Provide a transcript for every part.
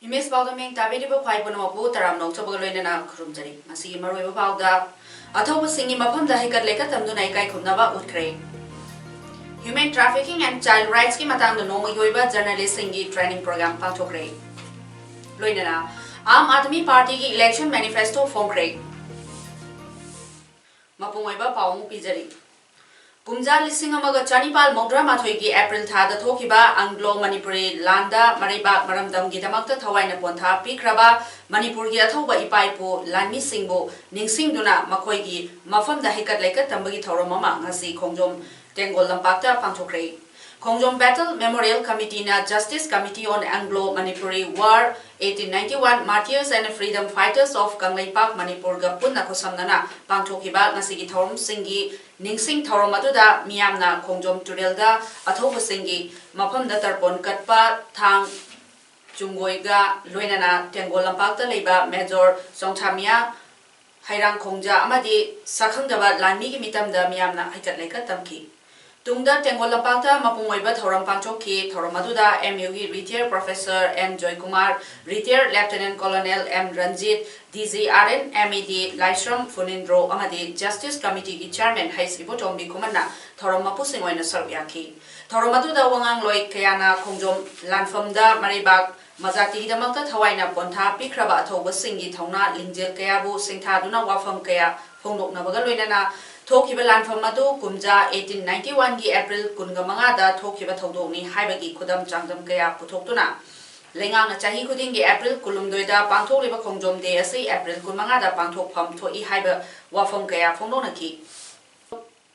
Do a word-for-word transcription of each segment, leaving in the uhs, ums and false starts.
Image ꯄꯥꯎꯗꯝ ꯃꯤꯡ ꯇꯥꯕꯤꯔꯤꯕ ꯈ꯭ꯋꯥꯏ ꯄꯨꯝꯅꯃꯛꯄꯨ ꯇꯔꯥꯝꯅ ꯑꯣꯛꯆꯕꯒ ꯂꯣꯏꯅꯅ ꯈꯨꯔꯨꯝꯖꯔꯤ꯫ ꯉꯁꯤꯒꯤ ꯃꯔꯨꯑꯣꯏꯕ ꯄꯥꯎꯗ, ꯑꯊꯧꯕꯁꯤꯡꯒꯤ ꯃꯐꯝꯗ ꯍꯩꯀꯠ ꯂꯩꯀꯠ ꯇꯝꯗꯨꯅ ꯏꯀꯥꯏ ꯈꯨꯝꯅꯕ ꯎꯠꯈ꯭ꯔꯦ꯫ Human Trafficking and Child Rightsꯀꯤ ꯃꯇꯥꯡꯗ ꯅꯣꯡꯃꯒꯤ ꯑꯣꯏꯕ ꯖꯔꯅꯦꯂꯤꯁꯁꯤꯡꯒꯤ ꯇ꯭ꯔꯦꯅꯤꯡ ꯄ꯭ꯔꯣꯒ꯭ꯔꯥꯝ ꯄꯥꯡꯊꯣꯛꯈ꯭ꯔꯦ꯫ ꯂꯣꯏꯅꯅ ꯑꯥꯝ ꯑꯥꯗꯃꯤ ꯄꯥꯔꯇꯤꯒꯤ ꯏꯂꯦꯛꯁꯟ ꯃꯦꯅꯤꯐꯦꯁꯇꯣ ꯐꯣꯡꯈ꯭ꯔꯦ꯫ ꯃꯄꯨꯡ ꯑꯣꯏꯕ ꯄꯥꯎ ꯑꯃꯨꯛ ꯄꯤꯖꯔꯤ꯫ ꯀꯨꯝꯖꯥ ꯂꯤꯁꯤꯡ ꯑꯃꯒ ꯆꯅꯤꯄꯥꯜ ꯃꯧꯗ꯭ꯔꯥ ꯃꯥꯊꯣꯏꯒꯤ ꯑꯦꯄ꯭ꯔꯤꯜ ꯊꯥꯗ ꯊꯣꯛꯈꯤꯕ ꯑꯪꯒ꯭ꯂꯣ ꯃꯅꯤꯄꯨꯔꯤ ꯂꯥꯟꯗ ꯃꯔꯩꯕꯥꯛ ꯃꯔꯝꯗꯝꯒꯤꯗꯃꯛꯇ ꯊꯋꯥꯏꯅ ꯄꯣꯟꯊꯥ ꯄꯤꯈ꯭ꯔꯕ ꯃꯅꯤꯄꯨꯔꯒꯤ ꯑꯊꯧꯕ ꯏꯄꯥ ꯏꯄꯨ ꯂꯥꯟꯃꯤꯁꯤꯡꯕꯨ ꯅꯤꯡꯁꯤꯡꯗꯨꯅ ꯃꯈꯣꯏꯒꯤ ꯃꯐꯝꯗ ꯍꯩꯀꯠ ꯂꯩꯀꯠ ꯇꯝꯕꯒꯤ ꯊꯧꯔꯝ ꯑꯃ ꯉꯁꯤ ꯈꯣꯡꯖꯣꯝ ꯇꯦꯡꯒꯣꯜ ꯂꯝꯄꯥꯛꯇ ꯄꯥꯡꯊꯣꯛꯈ꯭ꯔꯦ꯫ ꯈꯣꯡꯖꯣꯝ Battle Memorial Committeeꯅ Justice Committee on Anglo Manipuri War, eighteen ninety-one Martyrs and Freedom Fighters of Kangleipak ꯃꯅꯤꯄꯨꯔꯒ ꯄꯨꯟꯅ ꯈꯨꯠꯁꯝꯅꯅ ꯄꯥꯡꯊꯣꯛꯈꯤꯕ ꯉꯁꯤꯒꯤ ꯊꯧꯔꯝꯁꯤꯡꯒꯤ ꯅꯤꯡꯁꯤꯡ ꯊꯧꯔꯝ ꯑꯗꯨꯗ ꯃꯤꯌꯥꯝꯅ ꯈꯣꯡꯖꯣꯝ ꯇꯨꯔꯦꯜꯗ ꯑꯊꯧꯕꯁꯤꯡꯒꯤ ꯃꯐꯝꯗ ꯇꯔꯄꯣꯟ ꯀꯠꯄ, ꯊꯥꯡ ꯆꯨꯡꯒꯣꯏꯒ ꯂꯣꯏꯅꯅ ꯇꯦꯡꯒꯣꯜ ꯂꯝꯄꯥꯛꯇ ꯂꯩꯕ ꯃꯦꯖꯣꯔ ꯆꯣꯡꯊꯥꯃꯤꯌꯥ ꯍꯩꯔꯥꯡꯈꯣꯡꯖꯥ ꯑꯃꯗꯤ ꯁꯛꯈꯪꯗꯕ ꯂꯥꯟꯃꯤꯒꯤ ꯃꯤꯇꯝꯗ ꯃꯤꯌꯥꯝꯅ ꯍꯩꯀꯠ ꯂꯩꯀꯠ ꯇꯝꯈꯤ꯫ ꯇꯨꯡꯗ ꯇꯦꯡꯒꯣꯜ ꯂꯝꯄꯥꯛꯇ ꯃꯄꯨꯡ ꯑꯣꯏꯕ ꯊꯧꯔꯝ ꯄꯥꯡꯊꯣꯛꯈꯤ꯫ ꯊꯧꯔꯝ ꯑꯗꯨꯗ ꯑꯦꯝ ꯌꯨꯒꯤ retired professor N Joykumar, retired lieutenant colonel M Ranjit, D G R N, M E D Laishram Phunindro ꯑꯃꯗꯤ ꯖꯁꯇꯤꯁ ꯀꯃꯤꯇꯤꯒꯤ ꯆꯤꯌꯔꯃꯦꯟ ꯍꯩꯁ ꯏꯕꯣꯇꯣꯝꯕꯤ ꯈꯨꯃꯟꯅ ꯊꯧꯔꯝ ꯃꯄꯨꯁꯤꯡ ꯑꯣꯏꯅ ꯁꯔꯨꯛ ꯌꯥꯈꯤ꯫ ꯊꯧꯔꯝ ꯑꯗꯨꯗ ꯋꯥꯉꯥꯡꯂꯣꯏ ꯀꯌꯥꯅ ꯈꯣꯡꯖꯣꯝ ꯂꯥꯟꯐꯝꯗ ꯃꯔꯩꯕꯥꯛ ꯃꯖꯥꯇꯤꯒꯤꯗꯃꯛꯇ ꯊꯋꯥꯏꯅ ꯄꯣꯟꯊꯥ ꯄꯤꯈ꯭ꯔꯕ ꯑꯊꯧꯕꯁꯤꯡꯒꯤ ꯊꯧꯅꯥ ꯂꯤꯡꯖꯦꯜ ꯀꯌꯥꯕꯨ ꯁꯤꯡꯊꯥꯗꯨꯅ ꯋꯥꯐꯝ ꯀꯌꯥ ꯐꯣꯡꯗꯣꯛꯅꯕꯒ ꯂꯣꯏꯅꯅ ꯊꯣꯛꯈꯤꯕ ꯂꯥꯟꯐꯝ ꯑꯗꯨ ꯀꯨꯝꯖꯥ eighteen ninety-oneꯒꯤ ꯑꯦꯄ꯭ꯔꯤꯜ ꯀꯨꯟꯒ ꯃꯉꯥꯗ ꯊꯣꯛꯈꯤꯕ ꯊꯧꯗꯣꯛꯅꯤ ꯍꯥꯏꯕꯒꯤ ꯈꯨꯗꯝ ꯆꯥꯡꯗꯝ ꯀꯌꯥ ꯄꯨꯊꯣꯛꯇꯨꯅ ꯂꯩꯉꯥꯛꯅ ꯆꯍꯤ ꯈꯨꯗꯤꯡꯒꯤ ꯑꯦꯄ꯭ꯔꯤꯜ ꯀꯨꯟꯍꯨꯝꯗꯣꯏꯗ ꯄꯥꯡꯊꯣꯛꯂꯤꯕ ꯈꯣꯡꯖꯣꯝ ꯗꯦ ꯑꯁꯤ ꯑꯦꯄ꯭ꯔꯤꯜ ꯀꯨꯟꯃꯉꯥꯗ ꯄꯥꯡꯊꯣꯛꯐꯝ ꯊꯣꯛꯏ ꯍꯥꯏꯕ ꯋꯥꯐꯝ ꯀꯌꯥ ꯐꯣꯡꯗꯣꯛꯅꯈꯤ꯫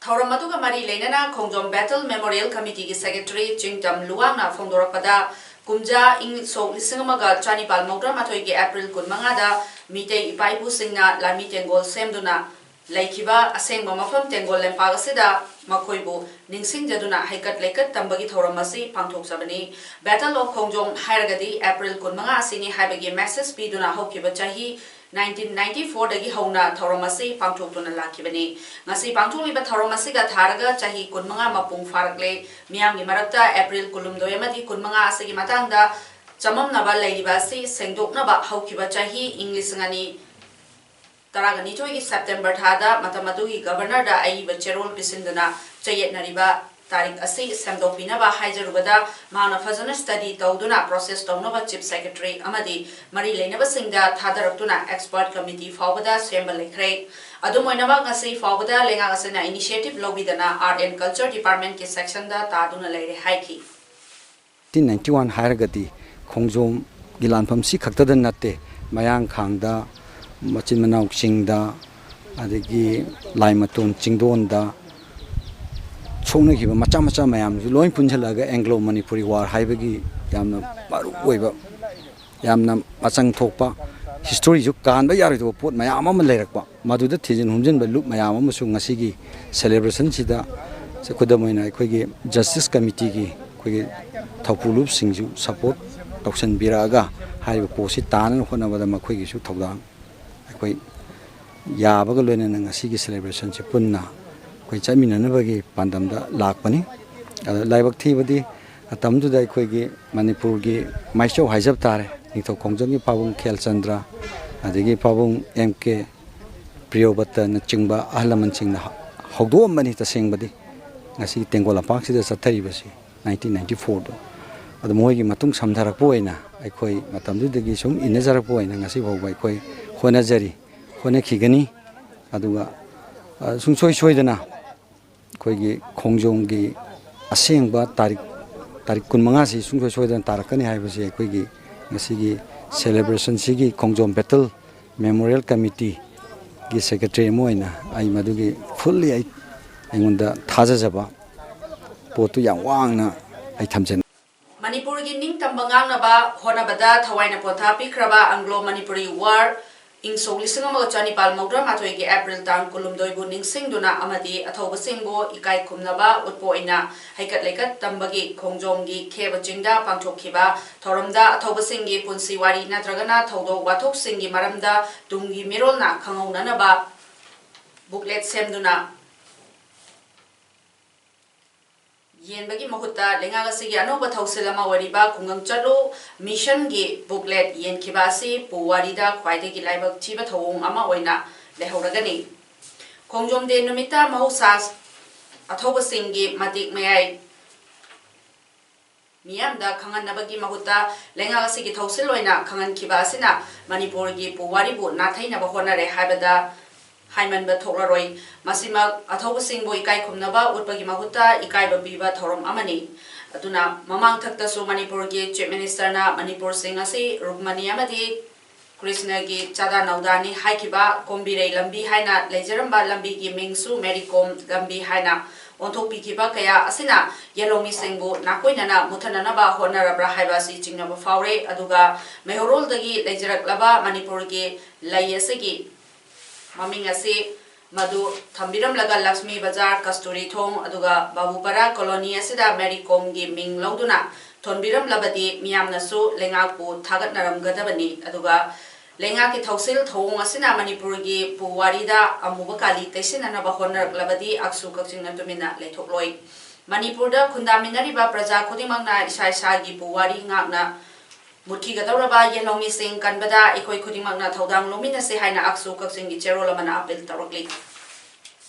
ꯊꯧꯔꯝ ꯑꯗꯨꯒ ꯃꯔꯤ ꯂꯩꯅꯅ ꯈꯣꯡꯖꯣꯝ Battle Memorial Committeeꯒꯤ ꯁꯦꯀ꯭ꯔꯦꯇꯔꯤ ꯆꯤꯡꯇꯝ ꯂꯨꯋꯥꯡꯅ ꯐꯣꯡꯗꯣꯔꯛꯄꯗ, ꯀꯨꯝꯖꯥ ꯏꯪ ꯁꯣꯛ ꯂꯤꯁꯤꯡ ꯑꯃꯒ ꯆꯅꯤꯄꯥꯜ ꯃꯧꯗ꯭ꯔꯥ ꯃꯥꯊꯣꯏꯒꯤ ꯑꯦꯄ꯭ꯔꯤꯜ ꯀꯨꯟꯃꯉꯥꯗ ꯃꯤꯇꯩ ꯏꯄꯥ ꯏꯄꯨꯁꯤꯡꯅ ꯂꯥꯟꯃꯤ ꯇꯦꯡꯒꯣꯜ ꯁꯦꯝꯗꯨꯅ ꯂꯩꯈꯤꯕ ꯑꯁꯦꯡꯕ ꯃꯐꯝ ꯇꯦꯡꯒꯣꯜ ꯂꯝꯄꯥꯛ ꯑꯁꯤꯗ ꯃꯈꯣꯏꯕꯨ ꯅꯤꯡꯁꯤꯡꯖꯗꯨꯅ ꯍꯩꯀꯠ ꯂꯩꯀꯠ ꯇꯝꯕꯒꯤ ꯊꯧꯔꯝ ꯑꯁꯤ ꯄꯥꯡꯊꯣꯛꯆꯕꯅꯤ꯫ Battle of ꯈꯣꯡꯖꯣꯝ ꯍꯥꯏꯔꯒꯗꯤ ꯑꯦꯄ꯭ꯔꯤꯜ ꯀꯨꯟꯃꯉꯥ ꯑꯁꯤꯅꯤ ꯍꯥꯏꯕꯒꯤ message ꯄꯤꯗꯨꯅ ꯍꯧꯈꯤꯕ ꯆꯍꯤ nineteen ninety four ꯗꯒꯤ ꯍꯧꯅ ꯊꯧꯔꯝ ꯑꯁꯤ ꯄꯥꯡꯊꯣꯛꯇꯨꯅ ꯂꯥꯛꯈꯤꯕꯅꯤ꯫ ꯉꯁꯤ ꯄꯥꯡꯊꯣꯛꯂꯤꯕ ꯊꯧꯔꯝ ꯑꯁꯤꯒ ꯊꯥꯔꯒ ꯆꯍꯤ ꯀꯨꯟꯃꯉꯥ ꯃꯄꯨꯡ ꯐꯥꯔꯛꯂꯦ꯫ ꯃꯤꯌꯥꯝꯒꯤ ꯃꯔꯛꯇ ꯑꯦꯄ꯭ꯔꯤꯜ ꯀꯨꯟꯍꯨꯝꯗꯣꯏ ꯑꯃꯗꯤ ꯀꯨꯟꯃꯉꯥ ꯑꯁꯤꯒꯤ ꯃꯇꯥꯡꯗ ꯆꯃꯝꯅꯕ ꯂꯩꯔꯤꯕ ꯑꯁꯤ ꯁꯦꯡꯗꯣꯛꯅꯕ ꯍꯧꯈꯤꯕ ꯆꯍꯤ ꯏꯪ ꯂꯤꯁꯤꯡ ꯑꯅꯤ ꯇꯔꯥꯒ ꯅꯤꯊꯣꯏꯒꯤ ꯁꯦꯞꯇꯦꯝꯕꯔ ꯊꯥꯗ ꯃꯇꯝ ꯑꯗꯨꯒꯤ ꯒꯕꯔꯅꯔꯗ ꯑꯏꯕ ꯆꯦꯔꯣꯜ ꯄꯤꯁꯤꯟꯗꯨꯅ ꯆꯌꯦꯠꯅꯔꯤꯕ ꯇꯥꯔꯤꯛ ꯑꯁꯤ ꯁꯦꯝꯗꯣꯛꯄꯤꯅꯕ ꯍꯥꯏꯖꯔꯨꯕꯗ, ꯃꯍꯥꯛꯅ ꯐꯖꯅ study ꯇꯧꯗꯨꯅ process ꯇꯧꯅꯕ chief secretary ꯑꯃꯗꯤ ꯃꯔꯤ ꯂꯩꯅꯕꯁꯤꯡꯗ ꯊꯥꯗꯔꯛꯇꯨꯅ expert committee ꯐꯥꯎꯕꯗ ꯁꯦꯝꯕ ꯂꯩꯈ꯭ꯔꯦ꯫ ꯑꯗꯨꯝ ꯑꯣꯏꯅꯃꯛ, ꯉꯁꯤ ꯐꯥꯎꯕꯗ ꯂꯩꯉꯥꯛ ꯑꯁꯤꯅ initiative ꯂꯧꯕꯤꯗꯅ Art and Culture Department ꯀꯤ section ꯗ ꯇꯥꯗꯨꯅ ꯂꯩꯔꯦ ꯍꯥꯏꯈꯤ꯫ Nineteen ninety one ꯍꯥꯏꯔꯒꯗꯤ ꯈꯣꯡꯖꯣꯝꯒꯤ ꯂꯥꯟꯐꯝ ꯁꯤ ꯈꯛꯇꯗ ꯅꯠꯇꯦ, ꯃꯌꯥꯡꯈꯥꯡꯗ, ꯃꯆꯤꯟ ꯃꯅꯥꯎ ꯆꯤꯡꯗ, ꯑꯗꯒꯤ ꯂꯥꯏꯃꯇꯣꯟ ꯆꯤꯡꯗꯣꯟꯗ ꯁꯣꯛꯅꯈꯤꯕ ꯃꯆꯥ ꯃꯆꯥ ꯃꯌꯥꯝꯁꯨ ꯂꯣꯏ ꯄꯨꯟꯁꯤꯜꯂꯛꯑꯒ Anglo Manipuri War ꯍꯥꯏꯕꯒꯤ ꯌꯥꯝꯅ ꯃꯔꯨ ꯑꯣꯏꯕ, ꯌꯥꯝꯅ ꯃꯆꯪ ꯊꯣꯛꯄ, history ꯁꯨ ꯀꯥꯟꯕ ꯌꯥꯔꯣꯏꯗꯕ ꯄꯣꯠ ꯃꯌꯥꯝ ꯑꯃ ꯂꯩꯔꯛꯄ, ꯃꯗꯨꯗ ꯊꯤꯖꯤꯟ ꯍꯨꯝꯖꯤꯟꯕ ꯂꯨꯞ ꯃꯌꯥꯝ ꯑꯃꯁꯨ ꯉꯁꯤꯒꯤ celebration ꯁꯤꯗ, ꯈꯨꯗꯝ ꯑꯣꯏꯅ ꯑꯩꯈꯣꯏꯒꯤ justice committee ꯒꯤ ꯑꯩꯈꯣꯏꯒꯤ ꯊꯧꯄꯨ ꯂꯨꯞꯁꯤꯡꯁꯨ support ꯇꯧꯁꯤꯟꯕꯤꯔꯛꯑꯒ ꯍꯥꯏꯔꯤꯕ ꯄꯣꯠꯁꯤ ꯇꯥꯅꯅ ꯍꯣꯠꯅꯕꯗ ꯃꯈꯣꯏꯒꯤꯁꯨ ꯊꯧꯗꯥꯡ ꯑꯩꯈꯣꯏ ꯌꯥꯕꯒ ꯂꯣꯏꯅꯅ ꯉꯁꯤꯒꯤ celebration ꯁꯤ ꯄꯨꯟꯅ ꯑꯩꯈꯣꯏ ꯆꯠꯃꯤꯟꯅꯅꯕꯒꯤ ꯄꯥꯟꯗꯝꯗ ꯂꯥꯛꯄꯅꯤ꯫ ꯑꯗ ꯂꯥꯏꯕꯛ ꯊꯤꯕꯗꯤ ꯃꯇꯝꯗꯨꯗ ꯑꯩꯈꯣꯏꯒꯤ ꯃꯅꯤꯄꯨꯔꯒꯤ ꯃꯥꯏꯆꯧ ꯍꯥꯏꯖꯕ ꯇꯥꯔꯦ, ꯅꯤꯡꯊꯧ ꯈꯣꯡꯖꯣꯝꯒꯤ ꯄꯥꯕꯨꯡ ꯈꯦꯜꯆꯟꯗ꯭ꯔ, ꯑꯗꯒꯤ ꯄꯥꯕꯨꯡ ꯑꯦꯝ ꯀꯦ ꯄ꯭ꯔꯤꯌꯣꯕꯇꯅꯆꯤꯡꯕ ꯑꯍꯜ ꯂꯃꯟꯁꯤꯡꯅ ꯍꯧꯗꯣꯛꯑꯝꯕꯅꯤ꯫ ꯇꯁꯦꯡꯕꯗꯤ ꯉꯁꯤꯒꯤ ꯇꯦꯡꯒꯣꯜ ꯂꯝꯄꯥꯛꯁꯤꯗ ꯆꯠꯊꯔꯤꯕꯁꯤ nineteen ninety four ꯗꯣ꯫ ꯑꯗꯣ ꯃꯣꯏꯒꯤ ꯃꯇꯨꯡ ꯁꯝꯊꯔꯛꯄ ꯑꯣꯏꯅ ꯑꯩꯈꯣꯏ ꯃꯇꯝꯗꯨꯗꯒꯤ ꯁꯨꯝ ꯏꯟꯅꯖꯔꯛꯄ ꯑꯣꯏꯅ ꯉꯁꯤ ꯐꯥꯎꯕ ꯑꯩꯈꯣꯏ ꯍꯣꯠꯅꯖꯔꯤ, ꯍꯣꯠꯅꯈꯤꯒꯅꯤ꯫ ꯑꯗꯨꯒ ꯑ, ꯁꯨꯡꯁꯣꯏ ꯁꯣꯏꯗꯅ ꯑꯩꯈꯣꯏꯒꯤ ꯈꯣꯡꯖꯣꯝꯒꯤ ꯑꯁꯦꯡꯕ ꯇꯥꯔꯤꯛ, ꯇꯥꯔꯤꯛ ꯀꯨꯟꯃꯉꯥꯁꯤ ꯁꯨꯡꯁꯣꯏ ꯁꯣꯏꯗꯅ ꯇꯥꯔꯛꯀꯅꯤ ꯍꯥꯏꯕꯁꯤ ꯑꯩꯈꯣꯏꯒꯤ ꯉꯁꯤꯒꯤ celebration ꯁꯤꯒꯤ ꯈꯣꯡꯖꯣꯝ Battle Memorial Committee ꯒꯤ secretary ꯑꯃ ꯑꯣꯏꯅ ꯑꯩ ꯃꯗꯨꯒꯤ fully ꯑꯩ, ꯑꯩꯉꯣꯟꯗ ꯊꯥꯖꯖꯕ ꯄꯣꯠꯇꯨ ꯌꯥꯝ ꯋꯥꯡꯅ ꯑꯩ ꯊꯝꯖꯅꯤꯡꯏ꯫ ꯃꯅꯤꯄꯨꯔꯒꯤ ꯅꯤꯡ ꯇꯝꯕ ꯉꯥꯛꯅꯕ ꯍꯣꯠꯅꯕꯗ ꯊꯋꯥꯏꯅ ꯄꯣꯟꯊꯥ ꯄꯤꯈ꯭ꯔꯕ ꯑꯪꯒ꯭ꯂꯣ ꯃꯅꯤꯄꯨꯔꯤ ꯋꯥꯔ ꯏꯪ ꯁꯣꯛ ꯂꯤꯁꯤꯡ ꯑꯃꯒ ꯆꯅꯤꯄꯥꯜ ꯃꯧꯗ꯭ꯔꯥ ꯃꯥꯊꯣꯏꯒꯤ ꯑꯦꯄ꯭ꯔꯤꯜ ꯇꯥꯡ ꯀꯨꯟꯍꯨꯝꯗꯣꯏꯕꯨ ꯅꯤꯡꯁꯤꯡꯗꯨꯅ ꯑꯃꯗꯤ ꯑꯊꯧꯕꯁꯤꯡꯕꯨ ꯏꯀꯥꯏ ꯈꯨꯝꯅꯕ ꯎꯠꯄ ꯑꯣꯏꯅ ꯍꯩꯀꯠ ꯂꯩꯀꯠ ꯇꯝꯕꯒꯤ ꯈꯣꯡꯖꯣꯝꯒꯤ ꯈꯦꯕ ꯆꯤꯡꯗ ꯄꯥꯡꯊꯣꯛꯈꯤꯕ ꯊꯧꯔꯝꯗ ꯑꯊꯧꯕꯁꯤꯡꯒꯤ ꯄꯨꯟꯁꯤ ꯋꯥꯔꯤ ꯅꯠꯇ꯭ꯔꯒꯅ ꯊꯧꯗꯣꯛ ꯋꯥꯊꯣꯛꯁꯤꯡꯒꯤ ꯃꯔꯝꯗ ꯇꯨꯡꯒꯤ ꯃꯤꯔꯣꯜꯅ ꯈꯪꯍꯧꯅꯅꯕ booklet ꯁꯦꯝꯗꯨꯅ ꯌꯦꯟꯕꯒꯤ ꯃꯍꯨꯠꯇ ꯂꯩꯉꯥꯛ ꯑꯁꯤꯒꯤ ꯑꯅꯧꯕ ꯊꯧꯁꯤꯜ ꯑꯃ ꯑꯣꯏꯔꯤꯕ ꯈꯨꯡꯒꯪ ꯆꯠꯂꯨ ꯃꯤꯁꯟꯒꯤ booklet ꯌꯦꯟꯈꯤꯕ ꯑꯁꯤ ꯄꯨꯋꯥꯔꯤꯗ ꯈ꯭ꯋꯥꯏꯗꯒꯤ ꯂꯥꯏꯕꯛ ꯊꯤꯕ ꯊꯧꯑꯣꯡ ꯑꯃ ꯑꯣꯏꯅ ꯂꯩꯍꯧꯔꯒꯅꯤ꯫ ꯈꯣꯡꯖꯣꯝ ꯗꯦ ꯅꯨꯃꯤꯠꯇ ꯃꯍꯧꯁꯥ ꯑꯊꯧꯕꯁꯤꯡꯒꯤ ꯃꯇꯤꯛ ꯃꯌꯥꯏ ꯃꯤꯌꯥꯝꯗ ꯈꯪꯍꯟꯅꯕꯒꯤ ꯃꯍꯨꯠꯇ ꯂꯩꯉꯥꯛ ꯑꯁꯤꯒꯤ ꯊꯧꯁꯤꯜ ꯑꯣꯏꯅ ꯈꯪꯍꯟꯈꯤꯕ ꯑꯁꯤꯅ ꯃꯅꯤꯄꯨꯔꯒꯤ ꯄꯨꯋꯥꯔꯤꯕꯨ ꯅꯥꯊꯩꯅꯕ ꯍꯣꯠꯅꯔꯦ ꯍꯥꯏꯕꯗ ꯍꯥꯏꯃꯟꯕ ꯊꯣꯛꯂꯔꯣꯏ꯫ ꯃꯁꯤꯃꯛ ꯑꯊꯧꯕꯁꯤꯡꯕꯨ ꯏꯀꯥꯏ ꯈꯨꯝꯅꯕ ꯎꯠꯄꯒꯤ ꯃꯍꯨꯠꯇ ꯏꯀꯥꯏꯕ ꯄꯤꯕ ꯊꯧꯔꯝ ꯑꯃꯅꯤ꯫ ꯑꯗꯨꯅ ꯃꯃꯥꯡꯊꯛꯇꯁꯨ ꯃꯅꯤꯄꯨꯔꯒꯤ Chief Minister ꯅ ꯃꯅꯤꯄꯨꯔꯁꯤꯡ ꯑꯁꯤ ꯔꯨꯛꯃꯅꯤ ꯑꯃꯗꯤ ꯀ꯭ꯔꯤꯁꯅꯒꯤ ꯆꯥꯗꯥ ꯅꯧꯗꯥꯅꯤ ꯍꯥꯏꯈꯤꯕ ꯀꯣꯝꯕꯤꯔꯩ ꯂꯝꯕꯤ ꯍꯥꯏꯅ ꯂꯩꯖꯔꯝꯕ ꯂꯝꯕꯤꯒꯤ ꯃꯤꯡꯁꯨ ꯃꯦꯔꯤ ꯀꯣꯝ ꯂꯝꯕꯤ ꯍꯥꯏꯅ ꯑꯣꯟꯊꯣꯛꯄꯤꯈꯤꯕ ꯀꯌꯥ ꯑꯁꯤꯅ ꯌꯦꯜꯍꯧꯃꯤꯁꯤꯡꯕꯨ ꯅꯥꯀꯣꯏꯅꯅ ꯃꯨꯠꯊꯅꯅꯕ ꯍꯣꯠꯅꯔꯕ꯭ꯔꯥ ꯍꯥꯏꯕ ꯑꯁꯤ ꯆꯤꯡꯅꯕ ꯐꯥꯎꯔꯦ꯫ ꯑꯗꯨꯒ ꯃꯩꯍꯧꯔꯣꯜꯗꯒꯤ ꯂꯩꯖꯔꯛꯂꯕ ꯃꯅꯤꯄꯨꯔꯒꯤ ꯂꯩ ꯑꯁꯤꯒꯤ ꯃꯃꯤꯡ ꯑꯁꯤ ꯃꯗꯨ ꯊꯝꯕꯤꯔꯝꯂꯒ ꯂꯛꯁꯃꯤ ꯕꯖꯥꯔ, ꯀꯁꯇꯨꯔꯤ ꯊꯣꯡ, ꯑꯗꯨꯒ ꯕꯥꯕꯨꯄꯥꯔꯥ ꯀꯣꯂꯣꯅꯤ ꯑꯁꯤꯗ ꯃꯦꯔꯤ ꯀꯣꯝꯒꯤ ꯃꯤꯡ ꯂꯧꯗꯨꯅ ꯊꯣꯟꯕꯤꯔꯝꯂꯕꯗꯤ ꯃꯤꯌꯥꯝꯅꯁꯨ ꯂꯩꯉꯥꯛꯄꯨ ꯊꯥꯒꯠꯅꯔꯝꯒꯗꯕꯅꯤ꯫ ꯑꯗꯨꯒ ꯂꯩꯉꯥꯛꯀꯤ ꯊꯧꯁꯤꯜ ꯊꯧꯑꯣꯡ ꯑꯁꯤꯅ ꯃꯅꯤꯄꯨꯔꯒꯤ ꯄꯨꯋꯥꯔꯤꯗ ꯑꯃꯨꯕ ꯀꯥꯂꯤ ꯇꯩꯁꯤꯟꯅꯅꯕ ꯍꯣꯠꯅꯔꯛꯂꯕꯗꯤ ꯑꯛꯁꯨ ꯀꯛꯆꯤꯡꯅ ꯇꯨꯃꯤꯟꯅ ꯂꯩꯊꯣꯛꯂꯣꯏ꯫ ꯃꯅꯤꯄꯨꯔꯗ ꯈꯨꯟꯗꯥꯃꯤꯟꯅꯔꯤꯕ ꯄ꯭ꯔꯖꯥ ꯈꯨꯗꯤꯡꯃꯛꯅ ꯏꯁꯥ ꯏꯁꯥꯒꯤ ꯄꯨꯋꯥꯔꯤ ꯉꯥꯛꯅ ꯃꯨꯠꯈꯤꯒꯗꯧꯔꯕ ꯌꯦꯜꯍꯧꯃꯤꯁꯤꯡ ꯀꯟꯕꯗ ꯑꯩꯈꯣꯏ ꯈꯨꯗꯤꯡꯃꯛꯅ ꯊꯧꯗꯥꯡ ꯂꯧꯃꯤꯟꯅꯁꯤ ꯍꯥꯏꯅ ꯑꯛꯁꯨ ꯀꯛꯆꯤꯡꯒꯤ ꯆꯦꯔꯣꯜ ꯑꯃꯅ ꯑꯥꯄꯤꯜ ꯇꯧꯔꯛꯂꯤ꯫